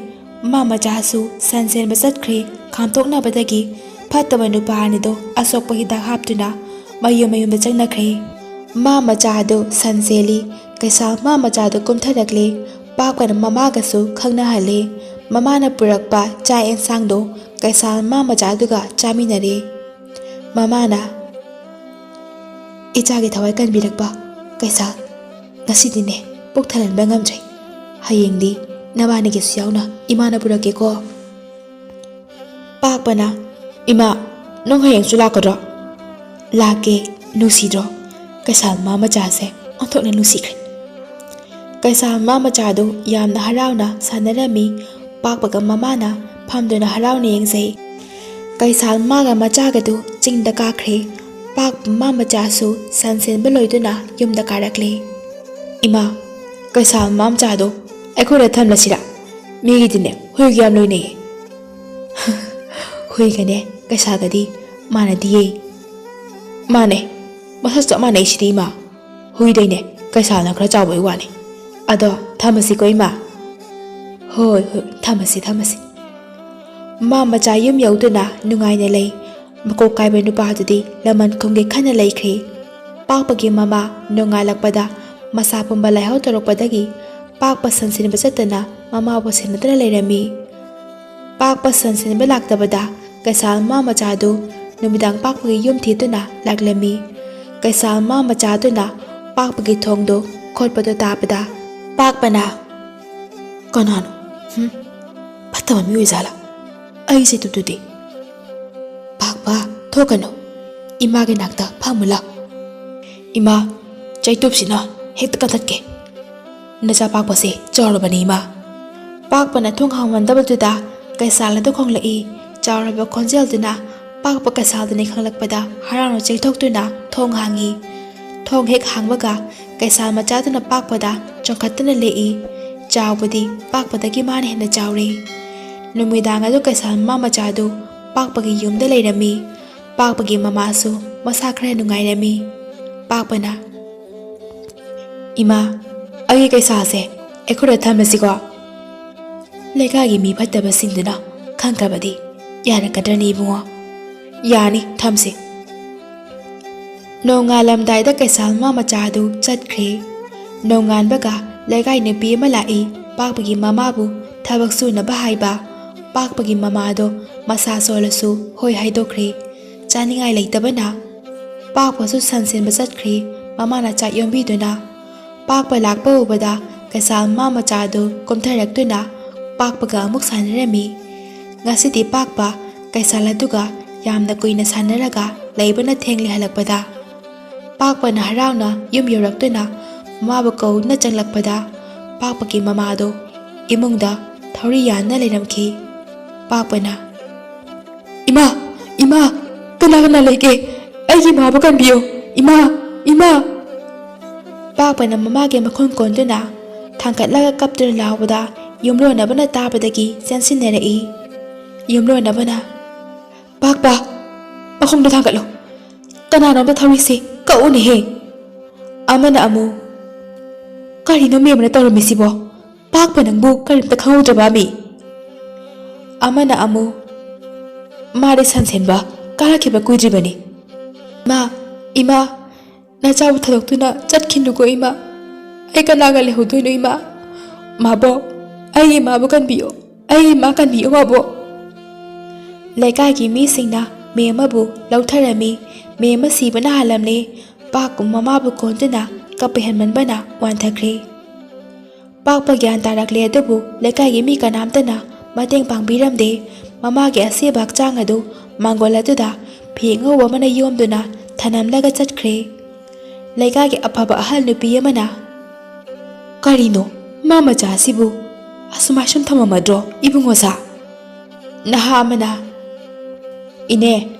ꯃꯥ ꯃꯆꯥꯁꯨ ꯁꯟ ꯁꯦꯟꯕ ꯆꯠꯈ꯭ꯔꯦ꯫ ꯈꯥꯝꯇꯣꯛꯅꯕꯗꯒꯤ ꯐꯠꯇꯕ ꯅꯨꯄꯥ ꯑꯅꯤꯗꯣ ꯑꯁꯣꯛꯄ ꯍꯤꯗꯥꯛ ꯍꯥꯞꯇꯨꯅ ꯃꯌꯨꯝ ꯃꯌꯨꯝꯗ ꯆꯪꯅꯈ꯭ꯔꯦ꯫ ꯃꯥ ꯃꯆꯥꯗꯣ ꯁꯟ ꯁꯦꯜꯂꯤ꯫ ꯀꯩꯁꯥꯜ ꯃꯥ ꯃꯆꯥꯗꯣ ꯀꯨꯝꯊꯔꯛꯂꯦ꯫ ꯄꯥꯛꯄꯅ ꯃꯃꯥꯒꯁꯨ ꯈꯪꯅꯍꯜꯂꯦ꯫ ꯃꯃꯥꯅ ꯄꯨꯔꯛꯄ ꯆꯥꯛ ꯑꯦꯟꯁꯥꯡꯗꯣ ꯀꯩꯁꯥꯜ ꯃꯥ ꯃꯆꯥꯗꯨꯒ ꯆꯥꯃꯤꯟꯅꯔꯦ꯫ ꯃꯃꯥꯅ, "ꯏꯆꯥꯒꯤ ꯊꯋꯥꯏ ꯀꯟꯕꯤꯔꯛꯄ ꯀꯩꯁꯥꯜ, ꯉꯁꯤꯗꯤꯅꯦ ꯄꯨꯛ ꯊꯜꯍꯟꯕ ꯉꯝꯗ꯭ꯔꯦ꯫ ꯍꯌꯦꯡꯗꯤ ꯅꯕꯥꯅꯤꯒꯤꯁꯨ ꯌꯥꯎꯅ ꯏꯃꯥꯅ ꯄꯨꯔꯛꯀꯦꯀꯣ꯫" ꯄꯥꯛꯄꯅ, "ꯏꯃꯥ, ꯅꯪ ꯍꯌꯦꯡꯁꯨ ꯂꯥꯛꯀꯗ꯭ꯔꯣ?" "ꯂꯥꯛꯀꯦ, ꯅꯨꯡꯁꯤꯗ꯭ꯔꯣ?" ꯀꯩꯁꯥꯜ ꯃꯥ ꯃꯆꯥꯁꯦ ꯑꯣꯟꯊꯣꯛꯅ ꯅꯨꯡꯁꯤꯈ꯭ꯔꯦ꯫ ꯀꯩꯁꯥꯜ ꯃꯥ ꯃꯆꯥꯗꯨ ꯌꯥꯝꯅ ꯍꯔꯥꯎꯅ ꯁꯥꯟꯅꯔꯝꯃꯤ꯫ ꯄꯥꯛꯄꯒ ꯃꯃꯥꯅ ꯐꯝꯗꯨꯅ ꯍꯔꯥꯎꯅ ꯌꯦꯡꯖꯩ꯫ ꯀꯩꯁꯥꯜ ꯃꯥꯒ ꯃꯆꯥꯒꯗꯨ ꯆꯤꯡꯗ ꯀꯥꯈ꯭ꯔꯦ꯫ ꯄꯥꯛꯄ ꯃꯥ ꯃꯆꯥꯁꯨ ꯁꯟ ꯁꯦꯟꯕ ꯂꯣꯏꯗꯨꯅ ꯌꯨꯝꯗ ꯀꯥꯔꯛꯂꯦ꯫ "ꯏꯃꯥ, ꯀꯩꯁꯥꯜ ꯃꯥ ꯃꯆꯥꯗꯣ ꯑꯩꯈꯣꯏꯗ ꯊꯝꯂꯁꯤꯔꯥ? ꯃꯤꯒꯤꯗꯤꯅꯦ ꯍꯨꯏꯒ ꯌꯥꯝ ꯂꯣꯏꯅꯩꯌꯦ꯫" "ꯍꯨꯏꯒꯅꯦ ꯀꯩꯁꯥꯜꯒꯗꯤ ꯃꯥꯟꯅꯗꯤꯌꯦ꯫" "ꯃꯥꯅꯦ, ꯃꯁꯛ ꯆꯞ ꯃꯥꯟꯅꯩ ꯁꯤꯗꯤ ꯏꯃꯥ꯫ ꯍꯨꯏꯗꯩꯅꯦ ꯀꯩꯁꯥꯜꯅ ꯈꯔ ꯆꯥꯎꯕꯩ ꯋꯥꯅꯤ꯫ ꯑꯗꯣ ꯊꯝꯃꯁꯤꯀꯣ ꯏꯃꯥ꯫" "ꯍꯣꯏ, ꯍꯣꯏ, ꯊꯝꯃꯁꯤ, ꯊꯝꯃꯁꯤ꯫" ꯃꯥ ꯃꯆꯥ ꯌꯨꯝ ꯌꯧꯗꯨꯅ ꯅꯨꯡꯉꯥꯏꯅ ꯂꯩ꯫ ꯃꯀꯣꯛ ꯀꯥꯏꯕ ꯅꯨꯄꯥꯗꯨꯗꯤ ꯂꯃꯟ ꯈꯨꯝꯒꯦ ꯈꯟꯅ ꯂꯩꯈ꯭ꯔꯦ꯫ ꯄꯥꯛꯄꯒꯤ ꯃꯃꯥ ꯅꯣꯡꯉꯥꯜꯂꯛꯄꯗ ꯃꯁꯥ ꯄꯨꯝꯕ ꯂꯥꯏꯍꯧ ꯇꯧꯔꯛꯄꯗꯒꯤ ꯄꯥꯛꯄ ꯁꯟ ꯁꯤꯟꯕ ꯆꯠꯇꯅ ꯃꯃꯥꯕꯨ ꯁꯦꯟꯅꯗꯨꯅ ꯂꯩꯔꯝꯃꯤ꯫ ꯄꯥꯛꯄ ꯁꯟ ꯁꯤꯟꯕ ꯂꯥꯛꯇꯕꯗ ꯀꯩꯁꯥꯜ ꯃꯥ ꯃꯆꯥꯗꯨ ꯅꯨꯃꯤꯗꯥꯡ ꯄꯥꯛꯄꯒꯤ ꯌꯨꯝ ꯊꯤꯗꯨꯅ ꯂꯥꯛꯂꯝꯃꯤ꯫ ꯀꯩꯁꯥꯜ ꯃꯥ ꯃꯆꯥꯗꯨꯅ ꯄꯥꯛꯄꯒꯤ ꯊꯣꯡꯗꯨ ꯈꯣꯠꯄꯗꯨ ꯇꯥꯕꯗ ꯄꯥꯛꯄꯅ, "ꯀꯅꯥꯅꯣ? ꯍꯨꯝ? ꯐꯠꯇꯕ ꯃꯤ ꯑꯣꯏꯖꯥꯠꯂꯥ? ꯑꯩꯁꯦ ꯇꯨꯞꯇꯨꯗꯤ꯫" "ꯄꯥꯛꯄ, ꯊꯣꯛꯀꯅꯨ꯫ ꯏꯃꯥꯒꯤ ꯅꯥꯛꯇ ꯐꯝꯃꯨ ꯂꯥꯎ꯫" "ꯏꯃꯥ, ꯆꯩꯇꯨꯞꯁꯤꯅ ꯍꯦꯛꯇ ꯀꯟꯊꯠꯀꯦ꯫ ꯅꯆꯥ ꯄꯥꯛꯄꯁꯦ ꯆꯥꯎꯔꯕꯅꯤ ꯏꯃꯥ꯫" ꯄꯥꯛꯄꯅ ꯊꯣꯡ ꯍꯥꯡꯃꯟꯗꯕꯗꯨꯗ ꯀꯩꯁꯥꯜ ꯑꯗꯨ ꯈꯣꯡꯂꯛꯏ꯫ ꯆꯥꯎꯔꯕ ꯈꯣꯟꯖꯦꯜꯗꯨꯅ ꯄꯥꯛꯄ ꯀꯩꯁꯥꯜꯗꯨꯅꯤ ꯈꯪꯂꯛꯄꯗ ꯍꯔꯥꯎꯅ ꯆꯦꯟꯊꯣꯛꯇꯨꯅ ꯊꯣꯡ ꯍꯥꯡꯉꯤ꯫ ꯊꯣꯡ ꯍꯦꯛ ꯍꯥꯡꯕꯒ ꯀꯩꯁꯥꯜ ꯃꯆꯥꯗꯨꯅ ꯄꯥꯛꯄꯗ ꯆꯣꯡꯈꯠꯇꯨꯅ ꯂꯦꯛꯏ꯫ ꯆꯥꯎꯕꯗꯤ ꯄꯥꯛꯄꯗꯒꯤ ꯃꯥꯅ ꯍꯦꯟꯅ ꯆꯥꯎꯔꯦ꯫ ꯅꯨꯃꯤꯗꯥꯡ ꯑꯗꯨ ꯀꯩꯁꯥꯜ ꯃꯃꯥ ꯃꯆꯥꯗꯨ ꯄꯥꯛꯄꯒꯤ ꯌꯨꯝꯗ ꯂꯩꯔꯝꯃꯤ꯫ ꯄꯥꯛꯄꯒꯤ ꯃꯃꯥꯁꯨ ꯃꯁꯥ ꯈꯔ ꯅꯨꯡꯉꯥꯏꯔꯝꯃꯤ꯫ ꯄꯥꯛꯄꯅ, "ꯏꯃꯥ, ꯑꯩꯒꯤ ꯀꯩꯁꯥꯜꯁꯦ ꯑꯩꯈꯣꯏꯗ ꯊꯝꯂꯁꯤꯀꯣ? ꯂꯩꯀꯥꯏꯒꯤ ꯃꯤ ꯐꯠꯇꯕꯁꯤꯡꯗꯨꯅ ꯈꯪꯈ꯭ꯔꯕꯗꯤ ꯌꯥꯔꯛꯀꯗ꯭ꯔꯅꯤ ꯏꯕꯨꯡꯉꯣ?" "ꯌꯥꯅꯤ, ꯊꯝꯁꯤ꯫" ꯅꯣꯡꯉꯥꯜꯂꯝꯗꯥꯏꯗ ꯀꯩꯁꯥꯜ ꯃꯃꯥ ꯃꯆꯥꯗꯨ ꯆꯠꯈ꯭ꯔꯦ꯫ ꯅꯣꯡꯉꯥꯟꯕꯒ ꯂꯩꯀꯥꯏ ꯅꯨꯄꯤ ꯑꯃ ꯂꯥꯛꯏ꯫ ꯄꯥꯛꯄꯒꯤ ꯃꯃꯥꯕꯨ ꯊꯕꯛ ꯁꯨꯅꯕ ꯍꯥꯏꯕ꯫ ꯄꯥꯛꯄꯒꯤ ꯃꯃꯥꯗꯣ ꯃꯁꯥ ꯁꯣꯜꯂꯁꯨ ꯍꯣꯏ ꯍꯥꯏꯗꯣꯛꯈ꯭ꯔꯦ꯫ ꯆꯥꯅꯤꯡꯉꯥꯏ ꯂꯩꯇꯕꯅ ꯄꯥꯛꯄꯁꯨ ꯁꯟ ꯁꯦꯟꯕ ꯆꯠꯈ꯭ꯔꯦ꯫ ꯃꯃꯥꯅ ꯆꯥꯛ ꯌꯣꯝꯕꯤꯗꯨꯅ ꯄꯥꯛꯄ ꯂꯥꯛꯄ ꯎꯕꯗ ꯀꯩꯁꯥꯜ ꯃꯃꯥ ꯃꯆꯥꯗꯨ ꯀꯨꯝꯊꯔꯛꯇꯨꯅ ꯄꯥꯛꯄꯒ ꯑꯃꯨꯛ ꯁꯥꯟꯅꯔꯝꯃꯤ꯫ ꯉꯁꯤꯗꯤ ꯄꯥꯛꯄ ꯀꯩꯁꯥꯜ ꯑꯗꯨꯒ ꯌꯥꯝꯅ ꯀꯨꯏꯅ ꯁꯥꯟꯅꯔꯒ ꯂꯩꯕꯅ ꯊꯦꯡꯂꯦ ꯍꯜꯂꯛꯄꯗ꯫ ꯄꯥꯛꯄꯅ ꯍꯔꯥꯎꯅ ꯌꯨꯝ ꯌꯧꯔꯛꯇꯨꯅ ꯃꯃꯥꯕꯨ ꯀꯧꯗꯨꯅ ꯆꯪꯂꯛꯄꯗ ꯄꯥꯛꯄꯒꯤ ꯃꯃꯥꯗꯣ ꯏꯃꯨꯡꯗ ꯊꯧꯔꯤ ꯌꯥꯟꯅ ꯂꯩꯔꯝꯈꯤ꯫ ꯄꯥꯛꯄꯅ, "ꯏꯃꯥ, ꯏꯃꯥ, ꯀꯅꯥ ꯀꯅꯥ ꯂꯩꯒꯦ? ꯑꯩꯒꯤ ꯏꯃꯥꯕꯨ ꯀꯟꯕꯤꯌꯨ꯫ ꯏꯃꯥ, ꯏꯃꯥ!" ꯄꯥꯛꯄꯅ ꯃꯃꯥꯒꯤ ꯃꯈꯨꯟ ꯀꯣꯟꯗꯨꯅ ꯊꯥꯡꯒꯠꯂꯒ ꯀꯞꯇꯨꯅ ꯂꯥꯎꯕꯗ ꯌꯨꯝꯂꯣꯟꯅꯕꯅ ꯇꯥꯕꯗꯒꯤ ꯆꯦꯟꯁꯤꯟꯅꯔꯛꯏ꯫ ꯌꯨꯝꯂꯣꯟꯅꯕꯅ, "ꯄꯥꯛꯄ, ꯃꯈꯣꯡꯗꯣ ꯊꯥꯡꯒꯠꯂꯨ꯫ ꯀꯅꯥꯅꯣꯝꯇ ꯊꯧꯔꯤꯁꯤ ꯀꯛꯎꯅꯦꯍꯦ!" ꯑꯃꯅ ꯑꯃꯨꯛ, "ꯀꯔꯤꯅꯣ ꯃꯦꯝꯅ ꯇꯧꯔꯝꯃꯤꯁꯤꯕꯣ? ꯄꯥꯛꯄ ꯅꯪꯕꯨ ꯀꯔꯤꯝꯇ ꯈꯪꯍꯧꯗ꯭ꯔꯕ ꯃꯤ?" ꯑꯃꯅ ꯑꯃꯨꯛ, "ꯃꯥꯗꯤ ꯁꯟ ꯁꯦꯟꯕ ꯀꯥꯔꯛꯈꯤꯕ ꯀꯨꯏꯗ꯭ꯔꯤꯕꯅꯤ꯫ ꯏꯃꯥ, ꯏꯃꯥ, ꯅꯆꯥꯕꯨ ꯊꯥꯗꯣꯛꯇꯨꯅ ꯆꯠꯈꯤꯅꯨꯀꯣ ꯏꯃꯥ꯫ ꯑꯩ ꯀꯅꯥꯒ ꯂꯩꯍꯧꯗꯣꯏꯅꯣ ꯏꯃꯥ? ꯃꯥꯕꯣꯛ, ꯑꯩꯒꯤ ꯏꯃꯥꯕꯨ ꯀꯟꯕꯤꯌꯣ꯫ ꯑꯩꯒꯤ ꯏꯃꯥ ꯀꯟꯕꯤꯌꯣ ꯃꯥꯕꯣꯛ꯫" ꯂꯩꯀꯥꯏꯒꯤ ꯃꯤꯁꯤꯡꯅ ꯃꯦꯝ ꯑꯃꯕꯨ ꯂꯧꯊꯔꯝꯃꯤ꯫ ꯃꯦꯝ ꯑꯃ ꯁꯤꯕꯅ ꯍꯥꯜꯂꯝꯂꯦ꯫ ꯄꯥꯛꯄ ꯃꯃꯥꯕꯨ ꯀꯣꯟꯗꯨꯅ ꯀꯞꯄ ꯍꯦꯟꯃꯟꯕꯅ ꯋꯥꯟꯊꯈ꯭ꯔꯦ꯫ ꯄꯥꯛꯄ ꯒ꯭ꯌꯥꯟ ꯇꯥꯔꯛꯂꯦ, ꯑꯗꯨꯕꯨ ꯂꯩꯀꯥꯏꯒꯤ ꯃꯤ ꯀꯅꯥꯝꯇꯅ ꯃꯇꯦꯡ ꯄꯥꯡꯕꯤꯔꯝꯗꯦ꯫ ꯃꯃꯥꯒꯤ ꯑꯁꯤꯕ ꯍꯛꯆꯥꯡ ꯑꯗꯨ ꯃꯥꯡꯒꯣꯜ ꯑꯗꯨꯗ ꯐꯤ ꯑꯉꯧꯕ ꯑꯃꯅ ꯌꯣꯝꯗꯨꯅ ꯊꯅꯝꯂꯒ ꯆꯠꯈ꯭ꯔꯦ꯫ ꯂꯩꯀꯥꯏꯒꯤ ꯑꯐꯕ ꯑꯍꯜ ꯅꯨꯄꯤ ꯑꯃꯅ, "ꯀꯔꯤꯅꯣ, ꯃꯥ ꯃꯆꯥ ꯑꯁꯤꯕꯨ ꯑꯁꯨꯃꯥꯏ ꯁꯨꯝ ꯊꯝꯃꯝꯃꯗ꯭ꯔꯣ ꯏꯕꯨꯡꯉꯣꯁꯥ?" ꯅꯍꯥ ꯑꯃꯅ, "ꯏꯅꯦ,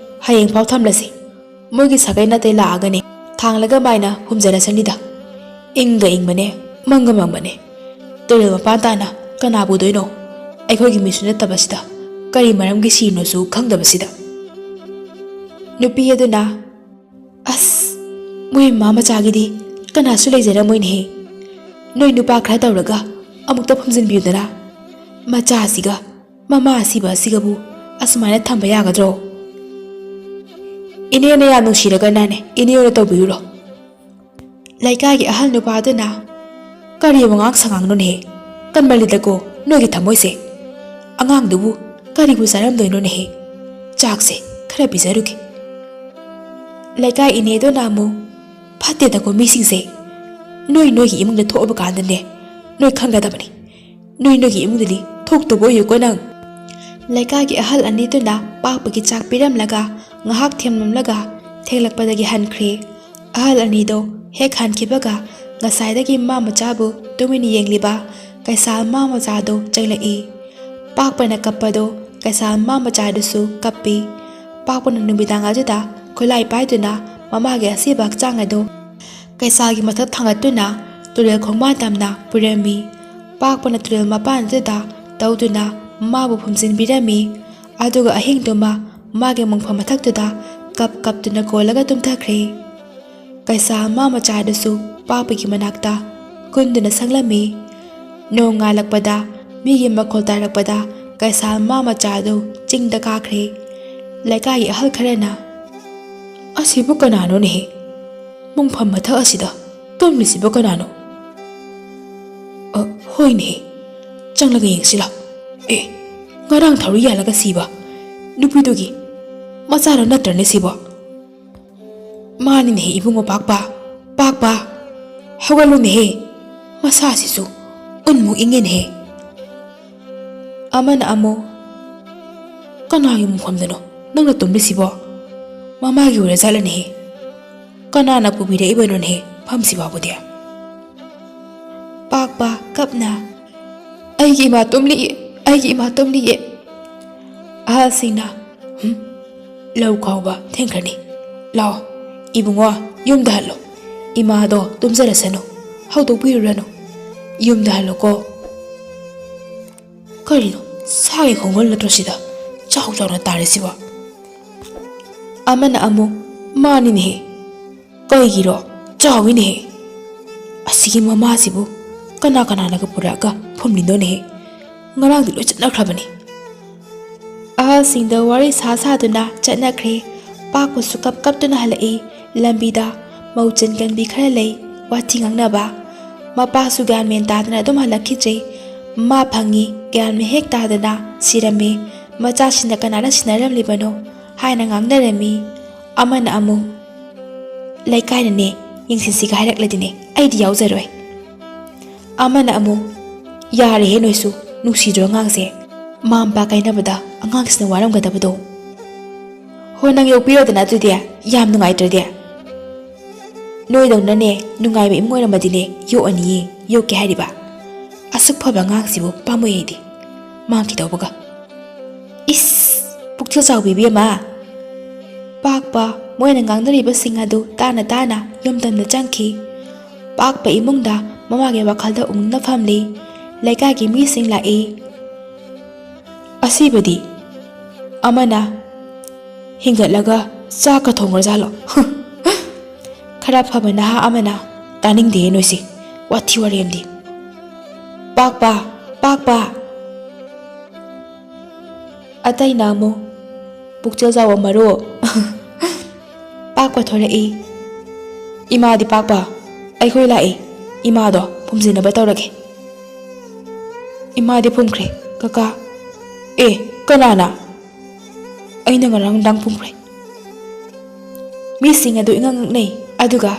ꯍꯌꯦꯡ ꯐꯥꯎ ꯊꯝꯂꯁꯤ꯫ ꯃꯣꯏꯒꯤ ꯁꯥꯒꯩ ꯅꯥꯇꯩ ꯂꯥꯛꯑꯒꯅꯦ ꯊꯥꯡꯂꯒ ꯃꯥꯏꯅ ꯍꯨꯝꯖꯔꯁꯅꯤꯗ꯫ ꯏꯪꯒ ꯏꯪꯕꯅꯦ, ꯃꯪꯒ ꯃꯪꯕꯅꯦ꯫ ꯇꯨꯔꯦꯜ ꯃꯄꯥꯟ ꯇꯥꯅ ꯀꯅꯥ ꯄꯨꯗꯣꯏꯅꯣ? ꯑꯩꯈꯣꯏꯒꯤ ꯃꯤꯁꯨ ꯅꯠꯇꯕꯁꯤꯗ, ꯀꯔꯤ ꯃꯔꯝꯒꯤ ꯁꯤꯔꯤꯅꯣꯁꯨ ꯈꯪꯗꯕꯁꯤꯗ꯫ ꯅꯨꯄꯤ ꯑꯗꯨꯅ, "ꯑꯁ, ꯃꯣꯏ ꯃꯃꯥ ꯃꯆꯥꯒꯤꯗꯤ ꯀꯅꯥꯁꯨ ꯂꯩꯖꯔꯝꯃꯣꯏꯅꯦꯍꯦ꯫ ꯅꯣꯏ ꯅꯨꯄꯥ ꯈꯔ ꯇꯧꯔꯒ ꯑꯃꯨꯛꯇ ꯐꯨꯝꯖꯤꯟꯕꯤꯌꯨꯗꯅ꯫ ꯃꯆꯥꯁꯤꯒ ꯃꯃꯥ ꯑꯁꯤꯕ ꯑꯁꯤꯒꯕꯨ ꯑꯁꯨꯃꯥꯏꯅ ꯊꯝꯕ ꯌꯥꯒꯗ꯭ꯔꯣ?" "ꯏꯅꯦꯅ ꯌꯥꯝ ꯅꯨꯡꯁꯤꯔꯒꯅꯅꯦ, ꯏꯅꯦ ꯑꯣꯏꯅ ꯇꯧꯕꯤꯔꯨꯔꯣ꯫" ꯂꯩꯀꯥꯏꯒꯤ ꯑꯍꯜ ꯅꯨꯄꯥꯗꯨꯅ, "ꯀꯔꯤ ꯋꯥꯉꯥꯡ ꯁꯉꯥꯡꯅꯣꯅꯦꯍꯦ? ꯀꯟꯃꯜꯂꯤꯗꯀꯣ ꯅꯣꯏꯒꯤ ꯊꯃꯣꯏꯁꯦ꯫ ꯑꯉꯥꯡꯗꯨꯕꯨ ꯀꯔꯤꯕꯨ ꯆꯥꯔꯝꯗꯣꯏꯅꯣꯅꯦꯍꯦ? ꯆꯥꯛꯁꯦ ꯈꯔ ꯄꯤꯖꯔꯨꯒꯦ꯫" ꯂꯩꯀꯥꯏ ꯏꯅꯦꯗꯨꯅ ꯑꯃꯨꯛ, "ꯐꯠꯇꯦꯗꯀꯣ ꯃꯤꯁꯤꯡꯁꯦ꯫ ꯅꯣꯏ ꯅꯣꯏꯒꯤ ꯏꯃꯨꯡꯗ ꯊꯣꯛꯑꯕ ꯀꯥꯟꯗꯅꯦ, ꯅꯣꯏ ꯈꯪꯒꯗꯕꯅꯤ꯫ ꯅꯣꯏ ꯅꯣꯏꯒꯤ ꯏꯃꯨꯡꯗꯗꯤ ꯊꯣꯛꯇꯕ ꯑꯣꯏꯌꯨꯀꯣ ꯅꯪ꯫" ꯂꯩꯀꯥꯏꯒꯤ ꯑꯍꯜ ꯑꯅꯤꯗꯨꯅ ꯄꯥꯛꯄꯒꯤ ꯆꯥꯛ ꯄꯤꯔꯝꯂꯒ ꯉꯥꯏꯍꯥꯛ ꯊꯦꯝꯂꯝꯂꯒ ꯊꯦꯡꯂꯛꯄꯗꯒꯤ ꯍꯟꯈ꯭ꯔꯦ꯫ ꯑꯍꯜ ꯑꯅꯤꯗꯣ ꯍꯦꯛ ꯍꯟꯈꯤꯕꯒ ꯉꯁꯥꯏꯗꯒꯤ ꯃꯃꯥ ꯃꯆꯥꯕꯨ ꯇꯨꯃꯤꯟꯅ ꯌꯦꯡꯂꯤꯕ ꯀꯩꯁꯥꯜ ꯃꯃꯥ ꯃꯆꯥꯗꯣ ꯆꯪꯂꯛꯏ꯫ ꯄꯥꯛꯄꯅ ꯀꯞꯄꯗꯣ ꯀꯩꯁꯥꯜ ꯃꯃꯥ ꯃꯆꯥꯗꯨꯁꯨ ꯀꯞꯄꯤ꯫ ꯄꯥꯛꯄꯅ ꯅꯨꯃꯤꯗꯥꯡ ꯑꯗꯨꯗ ꯈꯨꯠꯂꯥꯏ ꯄꯥꯏꯗꯨꯅ ꯃꯃꯥꯒꯤ ꯑꯁꯤꯕ ꯍꯛꯆꯥꯡ ꯑꯗꯨ ꯀꯩꯁꯥꯜꯒꯤ ꯃꯊꯛ ꯊꯥꯡꯒꯠꯇꯨꯅ ꯇꯨꯔꯦꯜ ꯈꯣꯡꯕꯥꯟ ꯇꯝꯅ ꯄꯨꯔꯝꯃꯤ꯫ ꯄꯥꯛꯄꯅ ꯇꯨꯔꯦꯜ ꯃꯄꯥꯟ ꯑꯗꯨꯗ ꯇꯧꯗꯨꯅ ꯃꯃꯥꯕꯨ ꯐꯨꯝꯖꯤꯟꯕꯤꯔꯝꯃꯤ꯫ ꯑꯗꯨꯒ ꯑꯍꯤꯡꯗꯨꯃ ꯃꯥꯒꯤ ꯃꯣꯡꯐꯝ ꯃꯊꯛꯇꯨꯗ ꯀꯞ ꯀꯞꯇꯨꯅ ꯀꯣꯜꯂꯒ ꯇꯨꯝꯊꯈ꯭ꯔꯦ꯫ ꯀꯩꯁꯥꯜ ꯃꯃꯥ ꯃꯆꯥꯗꯨꯁꯨ ꯄꯥꯛꯄꯒꯤ ꯃꯅꯥꯛꯇ ꯀꯨꯟꯗꯨꯅ ꯁꯪꯂꯝꯃꯤ꯫ ꯅꯣꯡ ꯉꯥꯜꯂꯛꯄꯗ, ꯃꯤꯒꯤ ꯃꯈꯣꯜ ꯇꯥꯔꯛꯄꯗ ꯀꯩꯁꯥꯜ ꯃꯃꯥ ꯃꯆꯥꯗꯨ ꯆꯤꯡꯗ ꯀꯥꯈ꯭ꯔꯦ꯫ ꯂꯩꯀꯥꯏꯒꯤ ꯑꯍꯜ ꯈꯔꯅ, "ꯑꯁꯤꯕꯨ ꯀꯅꯥꯅꯣꯅꯦꯍꯦ? ꯃꯣꯡꯐꯝ ꯃꯊꯛ ꯑꯁꯤꯗ ꯇꯨꯝꯂꯤꯁꯤꯕꯨ ꯀꯅꯥꯅꯣ? ꯑ, ꯍꯣꯏꯅꯦꯍꯦ, ꯆꯪꯂꯒ ꯌꯦꯡꯁꯤ ꯂꯥꯎ꯫ ꯑꯦ, ꯉꯔꯥꯡ ꯊꯧꯔꯤ ꯌꯥꯜꯂꯒ ꯁꯤꯕ ꯅꯨꯄꯤꯗꯨꯒꯤ ꯃꯆꯥꯔꯣ ꯅꯠꯇ꯭ꯔꯅꯦ ꯁꯤꯕꯣ?" "ꯃꯥꯅꯤꯅꯦꯍꯦ ꯏꯕꯨꯡꯉꯣ ꯄꯥꯛꯄ, ꯄꯥꯛꯄ, ꯍꯧꯒꯠꯂꯨꯅꯦꯍꯦ, ꯃꯁꯥꯁꯤꯁꯨ ꯎꯟꯃꯨꯛ ꯏꯪꯉꯦꯅꯦꯍꯦ꯫" ꯑꯃꯅ ꯑꯃꯨꯛ, "ꯀꯅꯥꯒꯤ ꯃꯣꯡꯐꯝꯗꯅꯣ ꯅꯪꯅ ꯇꯨꯝꯂꯤꯁꯤꯕꯣ? ꯃꯃꯥꯒꯤ ꯑꯣꯏꯔꯖꯥꯠꯂꯅꯦꯍꯦ? ꯀꯅꯥꯅ ꯄꯨꯕꯤꯔꯛꯏꯕꯅꯣꯅꯦꯍꯦ ꯐꯝꯁꯤ ꯐꯥꯎꯕꯗꯤ?" ꯄꯥꯛꯄ ꯀꯞꯅ, "ꯑꯩꯒꯤ ꯏꯃꯥ ꯇꯨꯝꯂꯤꯌꯦ, ꯑꯩꯒꯤ ꯏꯃꯥ ꯇꯨꯝꯂꯤꯌꯦ꯫" ꯑꯍꯜꯁꯤꯡꯅ, "ꯍꯨꯝ, ꯂꯧ ꯈꯥꯎꯕ ꯊꯦꯡꯈ꯭ꯔꯅꯤ꯫ ꯂꯥꯛꯑꯣ, ꯏꯕꯨꯡꯉꯣ, ꯌꯨꯝꯗ ꯍꯜꯂꯣ꯫ ꯏꯃꯥꯗꯣ ꯇꯨꯝꯖꯔꯁꯅꯨ, ꯍꯧꯗꯣꯛꯄꯤꯔꯨꯔꯅꯨ꯫" ꯌꯨꯝꯗ ꯍꯜꯂꯣꯀꯣ꯫ ꯀꯔꯤꯅꯣ, ꯁꯥꯒꯤ ꯈꯣꯡꯒꯨꯜ ꯅꯠꯇ꯭ꯔꯣ ꯁꯤꯗ ꯆꯥꯎ ꯆꯥꯎꯅ ꯇꯥꯔꯤꯁꯤꯕꯣ? ꯑꯃꯅ ꯑꯃꯨꯛ, "ꯃꯥꯅꯤꯅꯦꯍꯦ꯫ ꯀꯩꯒꯤꯔꯣ? ꯆꯥꯎꯋꯤꯅꯦꯍꯦ꯫ ꯑꯁꯤꯒꯤ ꯃꯃꯥꯁꯤꯕꯨ ꯀꯅꯥ ꯀꯅꯥꯅꯒ ꯄꯨꯔꯛꯑꯒ ꯐꯨꯝꯂꯤꯅꯣꯅꯦꯍꯦ? ꯉꯔꯥꯡꯗꯤ ꯂꯣꯏ ꯆꯠꯅꯈ꯭ꯔꯕꯅꯤ꯫" ꯑꯍꯜꯁꯤꯡꯗ ꯋꯥꯔꯤ ꯁꯥ ꯁꯥꯗꯨꯅ ꯆꯠꯅꯈ꯭ꯔꯦ꯫ ꯄꯥꯛꯄꯁꯨ ꯀꯞ ꯀꯞꯇꯨꯅ ꯍꯜꯂꯛꯏ꯫ ꯂꯝꯕꯤꯗ ꯃꯧ ꯆꯤꯟ ꯀꯟꯕꯤ ꯈꯔ ꯂꯩ, ꯋꯥꯊꯤ ꯉꯥꯡꯅꯕ꯫ ꯃꯄꯥꯁꯨ ꯒ꯭ꯌꯥꯟ ꯃꯦꯟ ꯇꯥꯗꯅ ꯑꯗꯨꯝ ꯍꯜꯂꯛꯈꯤꯗ꯭ꯔꯦ꯫ ꯃꯥ ꯐꯪꯉꯤ, ꯒ꯭ꯌꯥꯟ ꯃꯦꯟ ꯍꯦꯛ ꯇꯥꯗꯅ ꯁꯤꯔꯝꯃꯤ꯫ ꯃꯆꯥꯁꯤꯡꯅ ꯀꯅꯥꯅ ꯁꯤꯟꯅꯔꯝꯂꯤꯕꯅꯣ ꯍꯥꯏꯅ ꯉꯥꯡꯅꯔꯝꯃꯤ꯫ ꯑꯃꯅ ꯑꯃꯨꯛ, "ꯂꯩꯀꯥꯏꯅꯅꯦ ꯌꯦꯡꯁꯤꯟꯁꯤꯒ ꯍꯥꯏꯔꯛꯂꯗꯤꯅꯦ ꯑꯩꯗꯤ ꯌꯥꯎꯖꯔꯣꯏ꯫" ꯑꯃꯅ ꯑꯃꯨꯛ, "ꯌꯥꯔꯦꯍꯦ ꯅꯣꯏꯁꯨ, ꯅꯨꯡꯁꯤꯗ꯭ꯔꯣ ꯑꯉꯥꯡꯁꯦ? ꯃꯃꯥ ꯃꯄꯥ ꯀꯥꯏꯅꯕꯗ ꯑꯉꯥꯡꯁꯤꯅ ꯋꯥꯔꯝꯒꯗꯕꯗꯣ꯫ ꯍꯣ, ꯅꯪ ꯌꯣꯛꯄꯤꯔꯣꯗꯅ ꯑꯗꯨꯗꯤ, ꯌꯥꯝ ꯅꯨꯡꯉꯥꯏꯇ꯭ꯔꯗꯤ꯫ ꯅꯣꯏꯗꯧꯅꯅꯦ ꯅꯨꯡꯉꯥꯏꯕ ꯏꯃꯨꯡ ꯑꯣꯏꯔꯝꯃꯗꯤꯅꯦ ꯌꯣꯛꯑꯅꯤꯌꯦ, ꯌꯣꯛꯀꯦ ꯍꯥꯏꯔꯤꯕ? ꯑꯁꯨꯛ ꯐꯕ ꯑꯉꯥꯡꯁꯤꯕꯨ ꯄꯥꯝꯃꯨꯏ ꯑꯩꯗꯤ, ꯃꯥꯡꯈꯤꯗꯧꯕꯒ꯫" "ꯏꯁ, ꯄꯨꯛꯆꯦꯜ ꯆꯥꯎꯕꯤ ꯏꯕꯦꯝꯃ!" ꯄꯥꯛꯄ ꯃꯣꯏꯅ ꯉꯥꯡꯅꯔꯤꯕꯁꯤꯡ ꯑꯗꯨ ꯇꯥꯅ ꯇꯥꯅ ꯌꯨꯝ ꯇꯝꯅ ꯆꯪꯈꯤ꯫ ꯄꯥꯛꯄ ꯏꯃꯨꯡꯗ ꯃꯃꯥꯒꯤ ꯋꯥꯈꯜꯗ ꯎꯪꯗꯨꯅ ꯐꯝꯂꯤ꯫ ꯂꯩꯀꯥꯏꯒꯤ ꯃꯤꯁꯤꯡ ꯂꯥꯛꯏ꯫ "ꯑꯁꯤꯕꯗꯤ?" ꯑꯃꯅ, "ꯍꯤꯡꯒꯠꯂꯒ ꯆꯥꯛꯀ ꯊꯣꯡꯉꯖꯥꯠꯂꯣ?" ꯈꯔ ꯐꯕ ꯅꯍꯥ ꯑꯃꯅ, "ꯇꯥꯅꯤꯡꯗꯦ ꯅꯣꯏꯁꯤ, ꯋꯥꯊꯤ ꯋꯥꯔꯦꯝꯗꯤ꯫ ꯄꯥꯛꯄ, ꯄꯥꯛꯄ!" ꯑꯇꯩꯅ ꯑꯃꯨꯛ, "ꯄꯨꯛꯆꯦꯜ ꯆꯥꯎꯕ ꯃꯔꯨ!" ꯄꯥꯛꯄ ꯊꯣꯔꯛꯏ꯫ "ꯏꯃꯥꯗꯤ ꯄꯥꯛꯄ, ꯑꯩꯈꯣꯏ ꯂꯥꯛꯏ, ꯏꯃꯥꯗꯣ ꯐꯨꯝꯖꯤꯟꯅꯕ ꯇꯧꯔꯒꯦ꯫" "ꯏꯃꯥꯗꯤ ꯐꯨꯝꯈ꯭ꯔꯦ, ꯀꯀꯥ꯫" "ꯑꯦ, ꯀꯅꯥꯅ?" "ꯑꯩꯅ ꯉꯔꯥꯡ ꯅꯨꯡꯗꯥꯡ ꯐꯨꯝꯈ꯭ꯔꯦ꯫" ꯃꯤꯁꯤꯡ ꯑꯗꯨ ꯏꯉꯛ ꯉꯛꯅꯩ꯫ ꯑꯗꯨꯒ,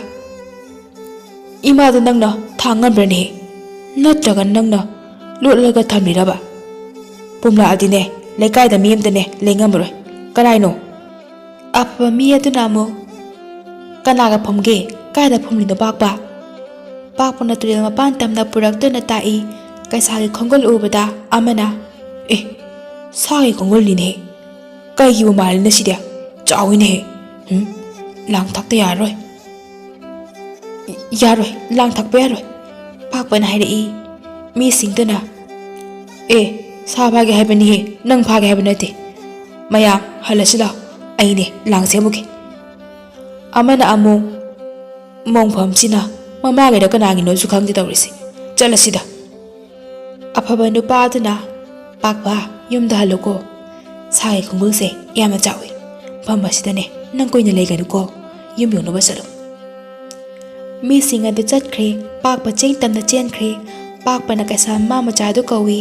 "ꯏꯃꯥꯗꯣ ꯅꯪꯅ ꯊꯥꯡ ꯉꯝꯕ꯭ꯔꯅꯦ? ꯅꯠꯇ꯭ꯔꯒ ꯅꯪꯅ ꯂꯣꯠꯂꯒ ꯊꯝꯂꯤꯔꯕ? ꯄꯨꯝꯂꯥꯛꯑꯗꯤꯅꯦ, ꯂꯩꯀꯥꯏꯗ ꯃꯤ ꯑꯝꯇꯅꯦ ꯂꯩꯉꯝꯃꯔꯣꯏ꯫ ꯀꯔꯥꯏꯅꯣ?" ꯑꯐꯕ ꯃꯤ ꯑꯗꯨꯅ ꯑꯃꯨꯛ, "ꯀꯅꯥꯒ ꯐꯨꯝꯒꯦ? ꯀꯥꯏꯗ ꯐꯨꯝꯂꯤꯅꯣ ꯄꯥꯛꯄ?" ꯄꯥꯛꯄꯅ ꯇꯨꯔꯦꯜ ꯃꯄꯥꯟ ꯇꯝꯅ ꯄꯨꯔꯛꯇꯨꯅ ꯇꯥꯛꯏ꯫ ꯀꯩꯁꯥꯒꯤ ꯈꯣꯡꯒꯨꯜ ꯎꯕꯗ ꯑꯃꯅ, "ꯑꯦ, ꯁꯥꯒꯤ ꯈꯣꯡꯒꯨꯜꯅꯤꯅꯦ꯫ ꯀꯩꯒꯤꯕꯨ ꯃꯥꯜꯂꯤꯅ ꯁꯤꯗꯤ? ꯆꯥꯎꯋꯤꯅꯦꯍꯦ꯫ ꯎꯝ, ꯂꯥꯡ ꯊꯛꯇ ꯌꯥꯔꯔꯣꯏ꯫ ꯌꯥꯔꯣꯏ, ꯂꯥꯡ ꯊꯛꯄ ꯌꯥꯔꯣꯏ꯫" ꯄꯥꯛꯄꯅ ꯍꯥꯏꯔꯛꯏ꯫ ꯃꯤꯁꯤꯡꯗꯨꯅ, "ꯑꯦ, ꯁꯥ ꯐꯥꯒꯦ ꯍꯥꯏꯕꯅꯤꯍꯦ, ꯅꯪ ꯐꯥꯒꯦ ꯍꯥꯏꯕ ꯅꯠꯇꯦ꯫ ꯃꯌꯥꯝ ꯍꯜꯂꯁꯤ ꯂꯥꯎ, ꯑꯩꯅꯦ ꯂꯥꯡ ꯁꯦꯝꯃꯨꯒꯦ"꯫ ꯑꯃꯅ ꯑꯃꯨꯛ, "ꯃꯣꯡꯐꯝꯁꯤꯅ ꯃꯃꯥꯒꯤꯔ ꯀꯅꯥꯒꯤꯅꯣꯁꯨ ꯈꯪꯗꯦ ꯇꯧꯔꯤꯁꯦ, ꯆꯠꯂꯁꯤꯗ"꯫ ꯑꯐꯕ ꯅꯨꯄꯥ ꯑꯗꯨꯅ, "ꯄꯥꯛꯄ, ꯌꯨꯝꯗ ꯍꯜꯂꯨꯀꯣ꯫ ꯁꯥꯒꯤ ꯈꯣꯡꯒꯨꯜꯁꯦ ꯌꯥꯝꯅ ꯆꯥꯎꯏ꯫ ꯃꯐꯝ ꯑꯁꯤꯗꯅꯦ ꯅꯪ ꯀꯨꯏꯅ ꯂꯩꯒꯅꯨꯀꯣ꯫ ꯌꯨꯝ ꯌꯧꯅꯕ ꯆꯠꯂꯨ"꯫ ꯃꯤꯁꯤꯡ ꯑꯗꯨ ꯆꯠꯈ꯭ꯔꯦ꯫ ꯄꯥꯛꯄ ꯆꯦꯡ ꯇꯝꯅ ꯆꯦꯟꯈ꯭ꯔꯦ꯫ ꯄꯥꯛꯄꯅ ꯀꯩꯁꯥꯜ ꯃꯃꯥ ꯃꯆꯥꯗꯨ ꯀꯧꯏ꯫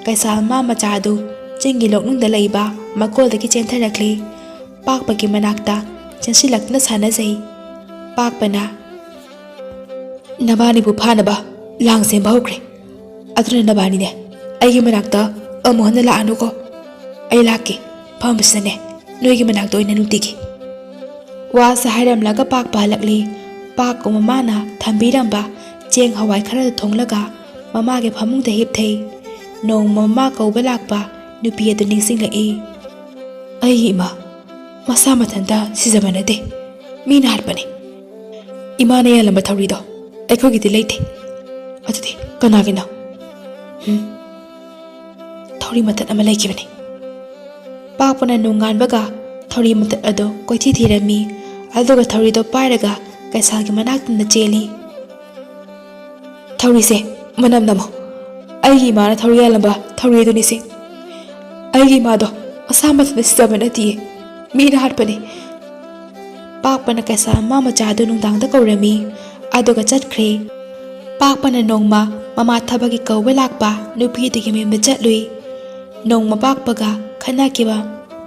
ꯀꯩꯁꯥꯜ ꯃꯃꯥ ꯃꯆꯥꯗꯨ ꯆꯤꯡꯒꯤ ꯂꯣꯛꯅꯨꯡꯗ ꯂꯩꯕ ꯃꯀꯣꯜꯗꯒꯤ ꯆꯦꯟꯊꯔꯛꯂꯦ꯫ ꯄꯥꯛꯄꯒꯤ ꯃꯅꯥꯛꯇ ꯆꯦꯟꯁꯤꯜꯂꯛꯇꯨꯅ ꯁꯥꯟꯅꯖꯩ꯫ ꯄꯥꯛꯄꯅ, "ꯅꯕꯥꯅꯤꯕꯨ ꯐꯥꯅꯕ ꯂꯥꯡ ꯁꯦꯝꯕ ꯍꯧꯈ꯭ꯔꯦ꯫ ꯑꯗꯨꯅ ꯅꯕꯥꯅꯤꯅꯦ ꯑꯩꯒꯤ ꯃꯅꯥꯛꯇ ꯑꯃꯨꯛ ꯍꯟꯅ ꯂꯥꯛꯑꯅꯨꯀꯣ꯫ ꯑꯩ ꯂꯥꯛꯀꯦ, ꯐꯝꯕꯁꯤꯗꯅꯦ ꯅꯣꯏꯒꯤ ꯃꯅꯥꯛꯇ ꯑꯣꯏꯅ ꯅꯨꯡꯇꯤꯒꯤ"꯫ ꯋꯥꯁꯦ ꯍꯥꯏꯔꯝꯂꯒ ꯄꯥꯛꯄ ꯍꯜꯂꯛꯂꯤ꯫ ꯄꯥꯛꯄ ꯃꯃꯥꯅ ꯊꯝꯕꯤꯔꯝꯕ ꯆꯦꯡ ꯍꯋꯥꯏ ꯈꯔꯗꯨ ꯊꯣꯡꯂꯒ ꯃꯃꯥꯒꯤ ꯐꯃꯨꯡꯗ ꯍꯤꯞꯊꯩ꯫ ꯅꯣꯡꯃ ꯃꯃꯥ ꯀꯧꯕ ꯂꯥꯛꯄ ꯅꯨꯄꯤ ꯑꯗꯨ ꯅꯤꯡꯁꯤꯡꯂꯛꯏ꯫ "ꯑꯩꯒꯤ ꯏꯃꯥ ꯃꯁꯥ ꯃꯊꯟꯇ ꯁꯤꯖꯕ ꯅꯠꯇꯦ, ꯃꯤꯅ ꯍꯥꯠꯄꯅꯤ꯫ ꯏꯃꯥꯅ ꯌꯥꯜꯂꯝꯕ ꯊꯧꯔꯤꯗꯣ ꯑꯩꯈꯣꯏꯒꯤꯗꯤ ꯂꯩꯇꯦ꯫ ꯑꯗꯨꯗꯤ ꯀꯅꯥꯒꯤꯅꯣ? ꯎꯝ, ꯊꯧꯔꯤ ꯃꯇꯠ ꯑꯃ ꯂꯩꯈꯤꯕꯅꯤ"꯫ ꯄꯥꯛꯄꯅ ꯅꯣꯡꯉꯥꯟꯕꯒ ꯊꯧꯔꯤ ꯃꯇꯠ ꯑꯗꯨ ꯀꯣꯏꯊꯤ ꯊꯤꯔꯝꯃꯤ꯫ ꯑꯗꯨꯒ ꯊꯧꯔꯤꯗꯣ ꯄꯥꯏꯔꯒ ꯀꯩꯁꯥꯜꯒꯤ ꯃꯅꯥꯛꯇ ꯆꯦꯜꯂꯤ꯫ "ꯊꯧꯔꯤꯁꯦ ꯃꯅꯝ ꯅꯝꯃꯣ꯫ ꯑꯩꯒꯤ ꯏꯃꯥꯅ ꯊꯧꯔꯤ ꯌꯥꯜꯂꯝꯕ ꯊꯧꯔꯤ ꯑꯗꯨꯅꯤꯁꯦ꯫ ꯑꯩꯒꯤ ꯏꯃꯥꯗꯣ ꯃꯁꯥ ꯃꯊꯟꯇ ꯁꯤꯖꯕ ꯅꯠꯇꯤꯌꯦ, ꯃꯤꯅ ꯍꯥꯠꯄꯅꯦ"꯫ ꯄꯥꯛꯄꯅ ꯀꯩꯁꯥꯜ ꯃꯃꯥ ꯃꯆꯥꯗꯨ ꯅꯨꯡꯗꯥꯡꯗ ꯀꯧꯔꯝꯃꯤ, ꯑꯗꯨꯒ ꯆꯠꯈ꯭ꯔꯦ꯫ ꯄꯥꯛꯄꯅ ꯅꯣꯡꯃ ꯃꯃꯥ ꯊꯕꯛꯀꯤ ꯀꯧꯕ ꯂꯥꯛꯄ ꯅꯨꯄꯤ ꯑꯗꯨꯒꯤ ꯃꯌꯨꯝꯗ ꯆꯠꯂꯨꯏ꯫ ꯅꯣꯡꯃ ꯄꯥꯛꯄꯒ ꯈꯠꯅꯈꯤꯕ,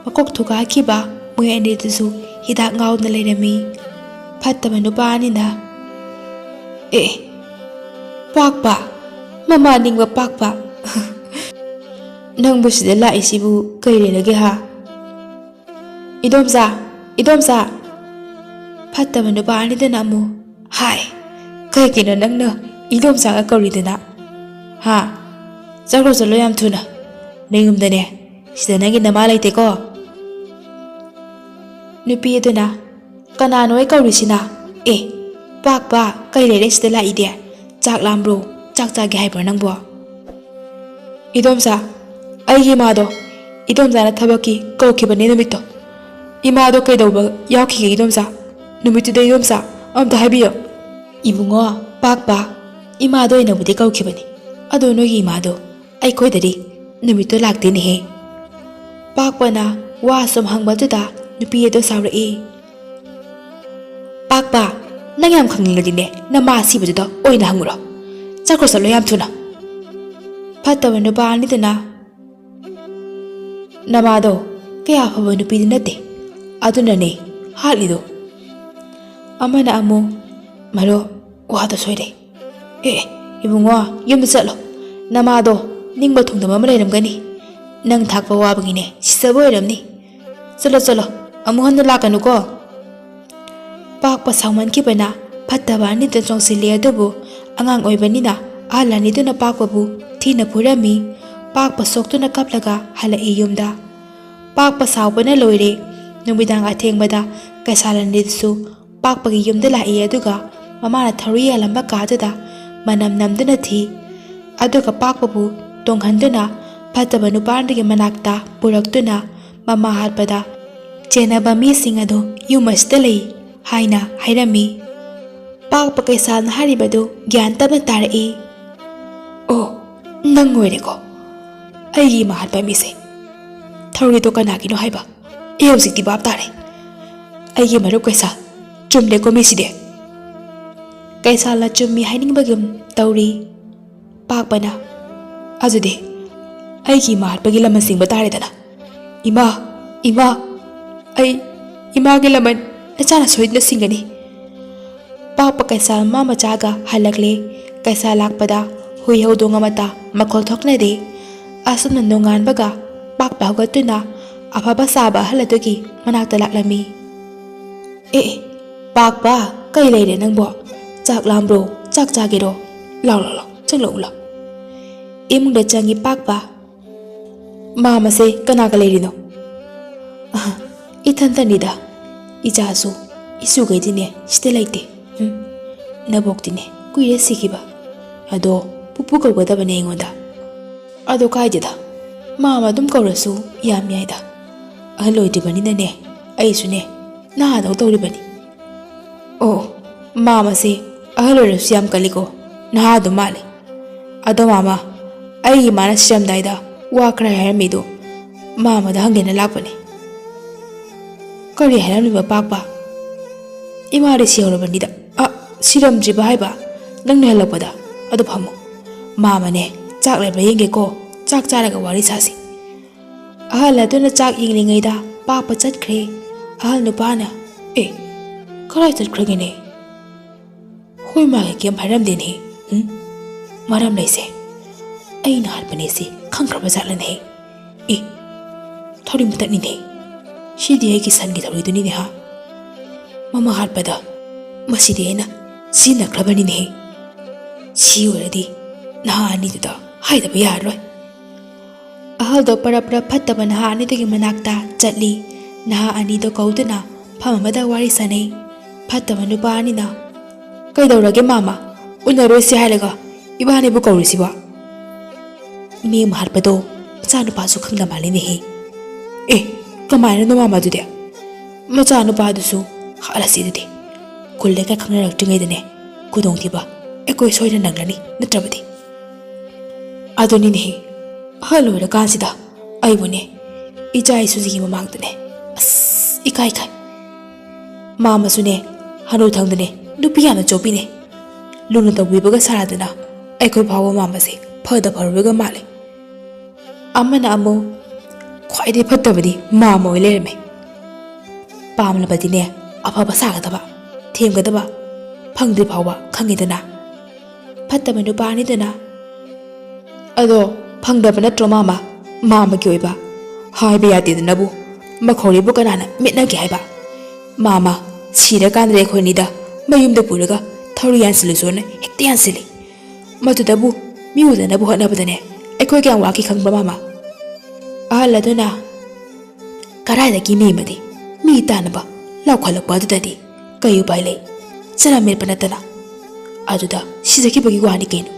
ꯃꯀꯣꯛ ꯊꯨꯒꯥꯏꯈꯤꯕ ꯃꯣꯏ ꯑꯅꯤꯗꯨꯁꯨ ꯍꯤꯗꯥꯛ ꯉꯥꯎꯗꯨꯅ ꯂꯩꯔꯝꯃꯤ꯫ ꯐꯠꯇꯕ ꯅꯨꯄꯥ ꯑꯅꯤꯅ, "ꯑꯦ, ꯄꯥꯛꯄ, ꯃꯃꯥ ꯅꯤꯡꯕ ꯄꯥꯛꯄ, ꯅꯪꯕꯨ ꯁꯤꯗ ꯂꯥꯛꯏꯁꯤꯕꯨ ꯀꯩ ꯂꯩꯔꯒꯦ ꯍꯥ?" "ꯏꯗꯣꯝꯆꯥ, ꯏꯗꯣꯝꯆꯥ!" ꯐꯠꯇꯕ ꯅꯨꯄꯥ ꯑꯅꯤꯗꯨꯅ ꯑꯃꯨꯛ, "ꯍꯥꯏ, ꯀꯩꯒꯤꯅꯣ ꯅꯪꯅ ꯏꯗꯣꯝꯆꯥꯒ ꯀꯧꯔꯤꯗꯨꯅ? ꯍꯥ? ꯆꯠꯈ꯭ꯔꯣ, ꯆꯠꯂꯣ ꯌꯥꯝ ꯊꯨꯅ꯫ ꯅꯌꯨꯝꯗꯅꯦ ꯁꯤꯗ ꯅꯪꯒꯤ ꯅꯃꯥ ꯂꯩꯇꯦꯀꯣ"꯫ ꯅꯨꯄꯤ ꯑꯗꯨꯅ, "ꯀꯅꯥꯅꯣ ꯑꯩ ꯀꯧꯔꯤꯁꯤꯅ? ꯑꯦ, ꯄꯥꯛꯄ, ꯀꯩ ꯂꯩꯔꯦ ꯁꯤꯗ ꯂꯥꯛꯏꯗꯤ? ꯆꯥꯛ ꯂꯥꯝꯕ꯭ꯔꯣ? ꯆꯥꯛ ꯆꯥꯒꯦ ꯍꯥꯏꯕ꯭ꯔꯣ ꯅꯪꯕꯣ? ꯏꯗꯣꯝꯆꯥ, ꯑꯩꯒꯤ ꯏꯃꯥꯗꯣ, ꯏꯗꯣꯝꯆꯥꯅ ꯊꯕꯛꯀꯤ ꯀꯧꯈꯤꯕꯅꯦ ꯅꯨꯃꯤꯠꯇꯣ꯫ ꯏꯃꯥꯗꯣ ꯀꯩꯗꯧꯕ ꯌꯥꯎꯈꯤꯒꯦ ꯏꯗꯣꯝꯆꯥ? ꯅꯨꯃꯤꯠꯇꯨꯗ ꯏꯗꯣꯝꯆꯥ, ꯑꯝꯇ ꯍꯥꯏꯕꯤꯌꯣ꯫ ꯏꯕꯨꯡꯉꯣ, ꯄꯥꯛꯄ, ꯏꯃꯥꯗꯣ ꯑꯩꯅꯕꯨꯗꯤ ꯀꯧꯈꯤꯕꯅꯤ, ꯑꯗꯣ ꯅꯣꯏꯒꯤ ꯏꯃꯥꯗꯣ ꯑꯩꯈꯣꯏꯗꯗꯤ ꯅꯨꯃꯤꯠꯇꯣ ꯂꯥꯛꯇꯦꯅꯦꯍꯦ꯫ ꯄꯥꯛꯄꯅ ꯋꯥ ꯁꯨꯝ ꯍꯪꯕꯗꯨꯗ ꯅꯨꯄꯤ ꯑꯗꯣ ꯁꯥꯎꯔꯛꯏ꯫ ꯄꯥꯛꯄ, ꯅꯪ ꯌꯥꯝ ꯈꯪꯅꯤꯡꯂꯗꯤꯅꯦ, ꯅꯃꯥ ꯑꯁꯤꯕꯗꯨꯗ ꯑꯣꯏꯅ ꯍꯪꯉꯨꯔꯣ꯫ ꯆꯠꯈ꯭ꯔꯣ, ꯆꯠꯂꯣ ꯌꯥꯝ ꯊꯨꯅ꯫ ꯐꯠꯇꯕ ꯅꯨꯄꯥ ꯑꯅꯤꯗꯨꯅ, ꯅꯃꯥꯗꯣ ꯀꯌꯥ ꯐꯕ ꯅꯨꯄꯤꯗꯤ ꯅꯠꯇꯦ, ꯑꯗꯨꯅꯅꯦ ꯍꯥꯠꯂꯤꯗꯣ꯫ ꯑꯃꯅ ꯑꯃꯨꯛ, ꯃꯔꯨꯞ, ꯋꯥꯗꯣ ꯁꯣꯏꯔꯦ꯫ ꯑꯦ, ꯏꯕꯨꯡꯉꯣ, ꯌꯨꯝꯗ ꯆꯠꯂꯣ꯫ ꯅꯃꯥꯗꯣ ꯅꯤꯡꯕ ꯊꯨꯡꯗꯕ ꯑꯃ ꯂꯩꯔꯝꯒꯅꯤ꯫ ꯅꯪ ꯊꯥꯛꯄ ꯋꯥꯕꯒꯤꯅꯦ ꯁꯤꯖꯕ ꯑꯣꯏꯔꯝꯅꯤ꯫ ꯆꯠꯂꯣ, ꯆꯠꯂꯣ, ꯑꯃꯨꯛ ꯍꯟꯅ ꯂꯥꯛꯀꯅꯨꯀꯣ꯫ ꯄꯥꯛꯄ ꯁꯥꯎꯃꯟꯈꯤꯕꯅ ꯐꯠꯇꯕ ꯑꯅꯤꯗ ꯆꯣꯡꯁꯤꯜꯂꯤ, ꯑꯗꯨꯕꯨ ꯑꯉꯥꯡ ꯑꯣꯏꯕꯅꯤꯅ ꯑꯍꯜ ꯑꯅꯤꯗꯨꯅ ꯄꯥꯛꯄꯕꯨ ꯊꯤꯅ ꯐꯨꯔꯝꯃꯤ꯫ ꯄꯥꯛꯄ ꯁꯣꯛꯇꯨꯅ ꯀꯞꯂꯒ ꯍꯜꯂꯛꯏ ꯌꯨꯝꯗ꯫ ꯄꯥꯛꯄ ꯁꯥꯎꯕꯅ ꯂꯣꯏꯔꯦ꯫ ꯅꯨꯃꯤꯗꯥꯡ ꯑꯊꯦꯡꯕꯗ ꯀꯩꯁꯥꯜ ꯑꯅꯤꯗꯨꯁꯨ ꯄꯥꯛꯄꯒꯤ ꯌꯨꯝꯗ ꯂꯥꯛꯏ, ꯑꯗꯨꯒ ꯃꯃꯥꯅ ꯊꯧꯔꯤ ꯌꯥꯜꯂꯝꯕ ꯀꯥꯗꯨꯗ ꯃꯅꯝ ꯅꯝꯗꯨꯅ ꯊꯤ꯫ ꯑꯗꯨꯒ ꯄꯥꯛꯄꯕꯨ ꯇꯣꯡꯍꯟꯗꯨꯅ ꯐꯠꯇꯕ ꯅꯨꯄꯥꯗꯨꯒꯤ ꯃꯅꯥꯛꯇ ꯄꯨꯔꯛꯇꯨꯅ ꯃꯃꯥ ꯍꯥꯠꯄꯗ ꯆꯦꯟꯅꯕ ꯃꯤꯁꯤꯡ ꯑꯗꯨ ꯌꯨꯝ ꯑꯁꯤꯗ ꯂꯩ ꯍꯥꯏꯅ ꯍꯥꯏꯔꯝꯃꯤ꯫ ꯄꯥꯛꯄ ꯀꯩꯁꯥꯜꯅ ꯍꯥꯏꯔꯤꯕꯗꯨ ꯒ꯭ꯌꯥꯟ ꯇꯞꯅ ꯇꯥꯔꯛꯏ꯫ ꯑꯣ, ꯅꯪ ꯑꯣꯏꯔꯦꯀꯣ ꯑꯩꯒꯤ ꯏꯃꯥ ꯍꯥꯠꯄ ꯃꯤꯁꯦ꯫ ꯊꯧꯔꯤꯗꯣ ꯀꯅꯥꯒꯤꯅꯣ ꯍꯥꯏꯕ? ꯑꯩ ꯍꯧꯖꯤꯛꯇꯤ ꯚꯥꯞ ꯇꯥꯔꯦ꯫ ꯑꯩꯒꯤ ꯃꯔꯨꯞ ꯀꯩꯁꯥꯜ, ꯆꯨꯝꯂꯦꯀꯣ ꯃꯤꯁꯤꯗꯤ꯫ ꯀꯩꯁꯥꯜꯅ ꯆꯨꯝꯃꯤ ꯍꯥꯏꯅꯤꯡꯕꯒꯨꯝ ꯇꯧꯔꯤ꯫ ꯄꯥꯛꯄꯅ, ꯑꯗꯨꯗꯤ ꯑꯩꯒꯤ ꯏꯃꯥ ꯍꯥꯠꯄꯒꯤ ꯂꯃꯟ ꯁꯤꯡꯕ ꯇꯥꯔꯦꯗꯅ꯫ ꯏꯃꯥ, ꯏꯃꯥ, ꯑꯩ ꯏꯃꯥꯒꯤ ꯂꯃꯟ ꯅꯆꯥꯅ ꯁꯣꯏꯗꯅ ꯁꯤꯡꯒꯅꯤ꯫ ꯄꯥꯛꯄ ꯀꯩꯁꯥꯜ ꯃꯃꯥ ꯃꯆꯥꯒ ꯍꯜꯂꯛꯂꯦ꯫ ꯀꯩꯁꯥꯜ ꯂꯥꯛꯄꯗ ꯍꯨꯏ ꯍꯧꯗꯣꯡ ꯑꯃꯠꯇ ꯃꯈꯣꯜ ꯊꯣꯛꯅꯗꯦ꯫ ꯑꯁꯨꯝꯅ ꯅꯣꯡꯉꯥꯟꯕꯒ ꯄꯥꯛꯄ ꯍꯧꯒꯠꯇꯨꯅ ꯑꯐꯕ ꯁꯥꯕ ꯑꯍꯜ ꯑꯗꯨꯒꯤ ꯃꯅꯥꯛꯇ ꯂꯥꯛꯂꯝꯃꯤ꯫ ꯑꯦ, ꯑꯦ, ꯄꯥꯛꯄ, ꯀꯩ ꯂꯩꯔꯦ ꯅꯪꯕꯣ? ꯆꯥꯛ ꯂꯥꯝꯕ꯭ꯔꯣ? ꯆꯥꯛ ꯆꯥꯒꯦꯔꯣ? ꯂꯥꯎ, ꯂꯥꯎ, ꯂꯥꯎ, ꯆꯪꯂꯛꯎ, ꯂꯥꯎ꯫ ꯏꯃꯨꯡꯗ ꯆꯪꯉꯤ ꯄꯥꯛꯄ꯫ ꯃꯥꯃꯁꯦ ꯀꯅꯥꯒ ꯂꯩꯔꯤꯅꯣ? ꯑꯍ, ꯏꯊꯟꯇꯅꯤꯗ꯫ ꯏꯆꯥꯁꯨ, ꯏꯁꯨꯈꯩꯗꯤꯅꯦ ꯁꯤꯗ ꯂꯩꯇꯦ꯫ ꯎꯝ, ꯅꯕꯣꯛꯇꯤꯅꯦ ꯀꯨꯏꯔꯦ ꯁꯤꯈꯤꯕ꯫ ꯑꯗꯣ ꯄꯨꯄꯨ ꯀꯧꯒꯗꯕꯅꯦ ꯑꯩꯉꯣꯟꯗ꯫ ꯑꯗꯣ ꯀꯥꯏꯗꯦꯗ, ꯃꯥꯃ ꯑꯗꯨꯝ ꯀꯧꯔꯁꯨ ꯌꯥꯝ ꯌꯥꯏꯗ꯫ ꯑꯍꯜ ꯑꯣꯏꯗ꯭ꯔꯤꯕꯅꯤꯅꯅꯦ, ꯑꯩꯁꯨꯅꯦ ꯅꯍꯥꯗꯧ ꯇꯧꯔꯤꯕꯅꯤ꯫ ꯑꯣ, ꯃꯥꯃꯁꯦ ꯑꯍꯜ ꯑꯣꯏꯔꯁꯨ ꯌꯥꯝ ꯀꯜꯂꯤꯀꯣ, ꯅꯍꯥ ꯑꯗꯨꯝ ꯃꯥꯜꯂꯤ꯫ ꯑꯗꯣ ꯃꯥꯃ, ꯑꯩꯒꯤ ꯏꯃꯥꯅ ꯁꯤꯔꯝꯗꯥꯏꯗ ꯋꯥ ꯈꯔ ꯍꯥꯏꯔꯝꯃꯤꯗꯣ ꯃꯥꯃꯗ ꯍꯪꯒꯦꯅ ꯂꯥꯛꯄꯅꯦ꯫ ꯀꯔꯤ ꯍꯥꯏꯔꯝꯂꯤꯕ ꯄꯥꯛꯄ? ꯏꯃꯥꯗꯤ ꯁꯤꯍꯧꯔꯕꯅꯤꯗ꯫ ꯑ, ꯁꯤꯔꯝꯗ꯭ꯔꯤꯕ ꯍꯥꯏꯕ? ꯅꯪꯅ ꯍꯜꯂꯛꯄꯗ꯫ ꯑꯗꯨ ꯐꯝꯃꯨ꯫ ꯃꯥꯃꯅꯦ, ꯆꯥꯛ ꯂꯩꯕ꯭ꯔꯥ ꯌꯦꯡꯒꯦꯀꯣ꯫ ꯆꯥꯛ ꯆꯥꯔꯒ ꯋꯥꯔꯤ ꯁꯥꯁꯤ꯫ ꯑꯍꯜ ꯑꯗꯨꯅ ꯆꯥꯛ ꯌꯦꯡꯂꯤꯉꯩꯗ ꯄꯥꯛꯄ ꯆꯠꯈ꯭ꯔꯦ꯫ ꯑꯍꯜ ꯅꯨꯄꯥꯅ, "ꯑꯦ, ꯀꯗꯥꯏ ꯆꯠꯈ꯭ꯔꯒꯦꯅꯦ? ꯍꯣꯏ, ꯃꯥꯒꯤ ꯀꯩꯝ ꯍꯥꯏꯔꯝꯗꯦꯅꯦ꯫ ꯎꯝ? ꯃꯔꯝ ꯂꯩꯁꯦ꯫ ꯑꯩꯅ ꯍꯥꯠꯄꯅꯦ ꯁꯤ ꯈꯪꯈ꯭ꯔꯕ ꯖꯥꯠꯂꯅꯦ? ꯑꯦ, ꯊꯧꯔꯤ ꯃꯇꯠꯅꯤꯅꯦ꯫ ꯁꯤꯗꯤ ꯑꯩꯒꯤ ꯁꯟꯒꯤ ꯊꯧꯔꯤꯗꯨꯅꯤꯅꯦ ꯍꯥ? ꯃꯃꯥ ꯍꯥꯠꯄꯗ ꯃꯁꯤꯗꯤ ꯑꯩꯅ ꯁꯤꯖꯤꯟꯅꯈ꯭ꯔꯕꯅꯤꯅꯦ꯫ ꯁꯤ ꯑꯣꯏꯔꯗꯤ ꯅꯍꯥ ꯑꯅꯤꯗꯨꯗ ꯍꯥꯏꯗꯕ ꯌꯥꯔꯔꯣꯏ"꯫ ꯑꯍꯜꯗꯣ ꯄꯔꯞ ꯄꯔꯞ ꯐꯠꯇꯕ ꯅꯍꯥ ꯑꯅꯤꯗꯨꯒꯤ ꯃꯅꯥꯛꯇ ꯆꯠꯂꯤ꯫ ꯅꯍꯥ ꯑꯅꯤꯗꯣ ꯀꯧꯗꯨꯅ ꯐꯝ ꯑꯃꯗ ꯋꯥꯔꯤ ꯁꯥꯟꯅꯩ꯫ ꯐꯠꯇꯕ ꯅꯨꯄꯥ ꯑꯅꯤꯅ, "ꯀꯩꯗꯧꯔꯒꯦ ꯃꯥꯃ? ꯎꯅꯔꯣꯏꯁꯦ ꯍꯥꯏꯔꯒ ꯏꯕꯥꯅꯤꯕꯨ ꯀꯧꯔꯤꯁꯤꯕꯣ?" ꯃꯤ ꯑꯃ ꯍꯥꯠꯄꯗꯣ ꯃꯆꯥꯅꯨꯄꯥꯁꯨ ꯈꯪꯗ ꯃꯥꯜꯂꯤꯅꯦꯍꯦ꯫ "ꯑꯦ, ꯀꯃꯥꯏꯅꯅꯣ ꯃꯥꯃ ꯑꯗꯨꯗꯤ? ꯃꯆꯥꯅꯨꯄꯥꯗꯨꯁꯨ ꯍꯥꯠꯂꯁꯤ ꯑꯗꯨꯗꯤ꯫ ꯈꯨꯜ ꯂꯩꯀꯥꯏ ꯈꯪꯅꯔꯛꯇ꯭ꯔꯤꯉꯩꯗꯅꯦ ꯈꯨꯗꯣꯡꯊꯤꯕ ꯑꯩꯈꯣꯏ ꯁꯣꯏꯗꯅ ꯅꯪꯂꯅꯤ ꯅꯠꯇ꯭ꯔꯕꯗꯤ"꯫ ꯑꯗꯨꯅꯤꯅꯦꯍꯦ, ꯑꯍꯜ ꯑꯣꯏꯔꯀꯥꯟꯁꯤꯗ ꯑꯩꯕꯨꯅꯦ, ꯏꯆꯥ ꯏꯁꯨꯁꯤꯒꯤ ꯃꯃꯥꯡꯗꯅꯦ, ꯑꯁ, ꯏꯀꯥꯏ ꯀꯥꯏ꯫ ꯃꯥꯃꯁꯨꯅꯦ, ꯍꯅꯨꯊꯪꯗꯅꯦ, ꯅꯨꯄꯤ ꯌꯥꯝꯅ ꯆꯣꯞꯄꯤꯅꯦ꯫ ꯂꯨꯅ ꯇꯧꯕꯤꯕꯒ ꯁꯥꯔꯗꯅ ꯑꯩꯈꯣꯏ ꯐꯥꯎꯕ ꯃꯥꯃꯁꯦ ꯐꯗ ꯐꯔꯨꯕꯒ ꯃꯥꯜꯂꯦ꯫ ꯑꯃꯅ ꯑꯃꯨꯛ, "ꯈ꯭ꯋꯥꯏꯗꯒꯤ ꯐꯠꯇꯕꯗꯤ ꯃꯥꯃ ꯑꯣꯏ ꯂꯩꯔꯝꯃꯦ꯫ ꯄꯥꯝꯂꯕꯗꯤꯅꯦ, ꯑꯐꯕ ꯁꯥꯒꯗꯕ, ꯊꯦꯝꯒꯗꯕ, ꯐꯪꯗ꯭ꯔꯤ ꯐꯥꯎꯕ ꯈꯪꯉꯤꯗꯅ"꯫ ꯐꯠꯇꯕ ꯅꯨꯄꯥ ꯑꯅꯤꯗꯨꯅ, "ꯑꯗꯣ ꯐꯪꯗꯕ ꯅꯠꯇ꯭ꯔꯣ ꯃꯥꯃ? ꯃꯥꯃꯒꯤ ꯑꯣꯏꯕ ꯍꯥꯏꯕ ꯌꯥꯗꯦꯗꯅꯕꯨ꯫ ꯃꯈꯧꯔꯤꯕꯨ ꯀꯅꯥꯅ ꯃꯤꯠꯅꯒꯦ ꯍꯥꯏꯕ? ꯃꯥꯃ, ꯁꯤꯔꯀꯥꯟꯗꯗꯤ ꯑꯩꯈꯣꯏꯅꯤꯗ ꯃꯌꯨꯝꯗ ꯄꯨꯔꯒ ꯊꯧꯔꯤ ꯌꯥꯟꯁꯤꯜꯂꯨꯁꯣꯅ ꯍꯦꯛꯇ ꯌꯥꯟꯁꯤꯜꯂꯤ꯫ ꯃꯗꯨꯗꯕꯨ ꯃꯤ ꯎꯗꯅꯕ ꯍꯣꯠꯅꯕꯗꯅꯦ ꯑꯩꯈꯣꯏ ꯀꯌꯥꯝ ꯋꯥꯈꯤ ꯈꯪꯕ꯭ꯔꯥ ꯃꯥꯃ?" ꯑꯍꯜ ꯑꯗꯨꯅ, "ꯀꯗꯥꯏꯗꯒꯤ ꯃꯤ ꯑꯃꯗꯤ ꯃꯤ ꯇꯥꯅꯕ ꯂꯥꯎꯈꯠꯂꯛꯄ ꯑꯗꯨꯗꯗꯤ ꯀꯩ ꯎꯄꯥꯏ ꯂꯩ? ꯆꯔꯝ ꯃꯦꯠꯄ ꯅꯠꯇꯅ꯫ ꯑꯗꯨꯗ ꯁꯤꯖꯈꯤꯕꯒꯤ ꯋꯥꯅꯤ ꯀꯩꯅꯣ꯫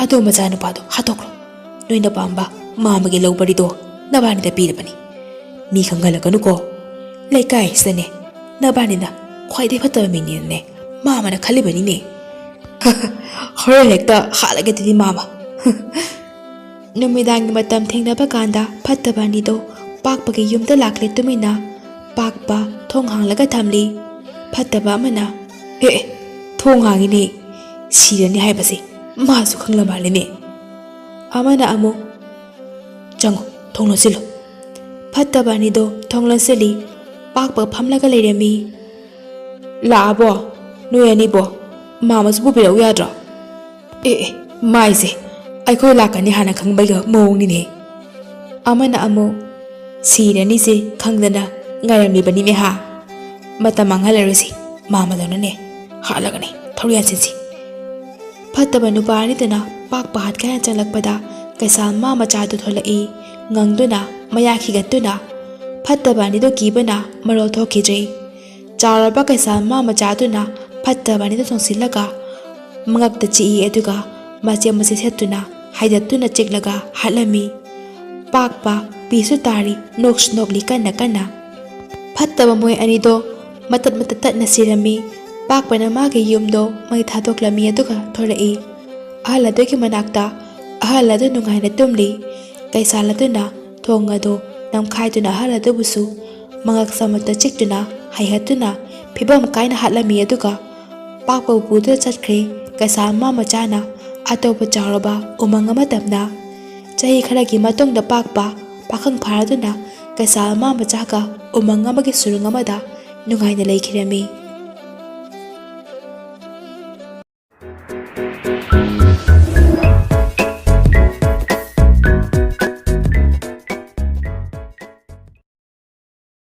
"ꯑꯗꯣ ꯃꯆꯥꯅꯨꯄꯥꯗꯣ ꯍꯥꯠꯇꯣꯛꯈ꯭ꯔꯣ꯫ ꯅꯣꯏꯅ ꯄꯥꯝꯕ ꯃꯥꯃꯒꯤ ꯂꯧ ꯄꯔꯤꯗꯣ ꯅꯕꯥꯅꯤꯗ ꯄꯤꯔꯕꯅꯤ꯫ ꯃꯤ ꯈꯪꯍꯜꯂꯛꯀꯅꯨꯀꯣ꯫ ꯂꯩꯀꯥꯏꯁꯤꯗꯅꯦ ꯅꯕꯥꯅꯤꯅ ꯈ꯭ꯋꯥꯏꯗꯩ ꯐꯠꯇꯕ ꯃꯤꯅꯦꯅꯅꯦ ꯃꯥꯃꯅ ꯈꯜꯂꯤꯕꯅꯤꯅꯦ꯫ ꯍꯣꯔꯦꯟ ꯍꯦꯛꯇ ꯍꯥꯠꯂꯒꯦ ꯑꯗꯨꯗꯤ ꯃꯥꯃ꯫" ꯅꯨꯃꯤꯗꯥꯡꯒꯤ ꯃꯇꯝ ꯊꯦꯡꯅꯕ ꯀꯥꯟꯗ ꯐꯠꯇꯕ ꯑꯅꯤꯗꯣ ꯄꯥꯛꯄꯒꯤ ꯌꯨꯝꯗ ꯂꯥꯛꯂꯦ ꯇꯨꯃꯤꯟꯅ꯫ ꯄꯥꯛꯄ ꯊꯣꯡ ꯍꯥꯡꯂꯒ ꯊꯝꯂꯤ꯫ ꯐꯠꯇꯕ ꯑꯃꯅ, "ꯑꯦ, ꯑꯦ, ꯊꯣꯡ ꯍꯥꯡꯉꯤꯅꯦ꯫ ꯁꯤꯔꯅꯤ ꯍꯥꯏꯕꯁꯦ ꯃꯥꯁꯨ ꯈꯪꯂ ꯃꯥꯜꯂꯦꯅꯦ꯫" ꯑꯃꯅ ꯑꯃꯨꯛ, "ꯆꯪꯉꯣ, ꯊꯣꯡ ꯂꯣꯟꯁꯤꯜꯂꯨ꯫" ꯐꯠꯇꯕ ꯑꯅꯤꯗꯣ ꯊꯣꯡ ꯂꯣꯟꯁꯤꯜꯂꯤ꯫ ꯄꯥꯛꯄ ꯐꯝꯂꯒ ꯂꯩꯔꯝꯃꯤ꯫ "ꯂꯥꯛꯑꯕꯣ? ꯅꯣꯏ ꯑꯅꯤꯕꯣ? ꯃꯥꯃꯁꯨ ꯄꯨꯕꯤꯔꯛꯎ ꯌꯥꯗ꯭ꯔꯣ?" "ꯑꯦ, ꯑꯦ, ꯃꯥꯏꯁꯦ ꯑꯩꯈꯣꯏ ꯂꯥꯛꯀꯅꯤ ꯍꯥꯟꯅ ꯈꯪꯕꯒꯤ ꯃꯑꯣꯡꯅꯤꯅꯦ꯫" ꯑꯃꯅ ꯑꯃꯨꯛ, "ꯁꯤꯔꯅꯤꯁꯦ ꯈꯪꯗꯅ ꯉꯥꯏꯔꯝꯂꯤꯕꯅꯤꯅꯦ ꯍꯥ꯫ ꯃꯇꯝ ꯃꯥꯡꯍꯜꯂꯔꯣꯏꯁꯤ, ꯃꯥꯃꯗꯧꯅꯅꯦ ꯍꯥꯠꯂꯒꯅꯦ ꯊꯧꯔꯤ ꯌꯥꯟꯁꯤꯟꯁꯤ꯫" ꯐꯠꯇꯕ ꯅꯨꯄꯥ ꯑꯅꯤꯗꯨꯅ ꯄꯥꯛꯄ ꯍꯥꯠꯀꯦ ꯍꯥꯏꯅ ꯆꯪꯂꯛꯄꯗ ꯀꯩꯁꯥꯜ ꯃꯥ ꯃꯆꯥꯗꯨ ꯊꯣꯛꯂꯛꯏ꯫ ꯉꯪꯗꯨꯅ, ꯃꯌꯥ ꯈꯤꯒꯠꯇꯨꯅ꯫ ꯐꯠꯇꯕ ꯑꯅꯤꯗꯨ ꯀꯤꯕꯅ ꯃꯔꯣꯜ ꯊꯣꯛꯈꯤꯗ꯭ꯔꯦ꯫ ꯆꯥꯎꯔꯕ ꯀꯩꯁꯥꯜ ꯃꯥ ꯃꯆꯥꯗꯨꯅ ꯐꯠꯇꯕ ꯑꯅꯤꯗꯨ ꯊꯣꯡꯁꯤꯜꯂꯒ ꯃꯉꯛꯇ ꯆꯤꯛꯏ, ꯑꯗꯨꯒ ꯃꯆꯦꯠ ꯃꯆꯦꯠ ꯁꯦꯠꯇꯨꯅ ꯍꯥꯏꯗꯠꯇꯨꯅ ꯆꯤꯛꯂꯒ ꯍꯥꯠꯂꯝꯃꯤ꯫ ꯄꯥꯛꯄ ꯄꯤꯁꯨ ꯇꯥꯔꯤ, ꯅꯣꯛꯁꯨ ꯅꯣꯛꯂꯤ ꯀꯟꯅ ꯀꯟꯅ꯫ ꯐꯠꯇꯕ ꯃꯣꯏ ꯑꯅꯤꯗꯣ ꯃꯇꯠ ꯃꯇꯠ ꯇꯠꯅ ꯁꯤꯔꯝꯃꯤ꯫ ꯄꯥꯛꯄꯅ ꯃꯥꯒꯤ ꯌꯨꯝꯗꯣ ꯃꯩ ꯊꯥꯗꯣꯛꯂꯝꯃꯤ, ꯑꯗꯨꯒ ꯊꯣꯔꯛꯏ꯫ ꯑꯍꯜ ꯑꯗꯨꯒꯤ ꯃꯅꯥꯛꯇ ꯑꯍꯜ ꯑꯗꯨ ꯅꯨꯡꯉꯥꯏꯅ ꯇꯨꯝꯂꯤ꯫ ꯀꯩꯁꯥꯜ ꯑꯗꯨꯅ ꯊꯣꯡ ꯑꯗꯨ ꯅꯝꯈꯥꯏꯗꯨꯅ ꯑꯍꯜ ꯑꯗꯨꯕꯨꯁꯨ ꯃꯉꯛ ꯁꯃꯠꯇ ꯆꯤꯛꯇꯨꯅ ꯍꯥꯏꯍꯠꯇꯨꯅ ꯐꯤꯕꯝ ꯀꯥꯏꯅ ꯍꯥꯠꯂꯝꯃꯤ, ꯑꯗꯨꯒ ꯄꯥꯛꯄꯕꯨ ꯄꯨꯗꯨꯅ ꯆꯠꯈ꯭ꯔꯦ꯫ ꯀꯩꯁꯥꯜ ꯃꯥ ꯃꯆꯥꯅ ꯑꯇꯣꯞꯄ ꯆꯥꯎꯔꯕ ꯎꯃꯪ ꯑꯃ ꯇꯝꯅ꯫ ꯆꯍꯤ ꯈꯔꯒꯤ ꯃꯇꯨꯡꯗ ꯄꯥꯛꯄ ꯄꯥꯈꯪ ꯐꯥꯔꯗꯨꯅ ꯀꯩꯁꯥꯜ ꯃꯥ ꯃꯆꯥꯒ ꯎꯃꯪ ꯑꯃꯒꯤ ꯁꯨꯔꯨꯡ ꯑꯃꯗ ꯅꯨꯡꯉꯥꯏꯅ ꯂꯩꯈꯤꯔꯝꯃꯤ꯫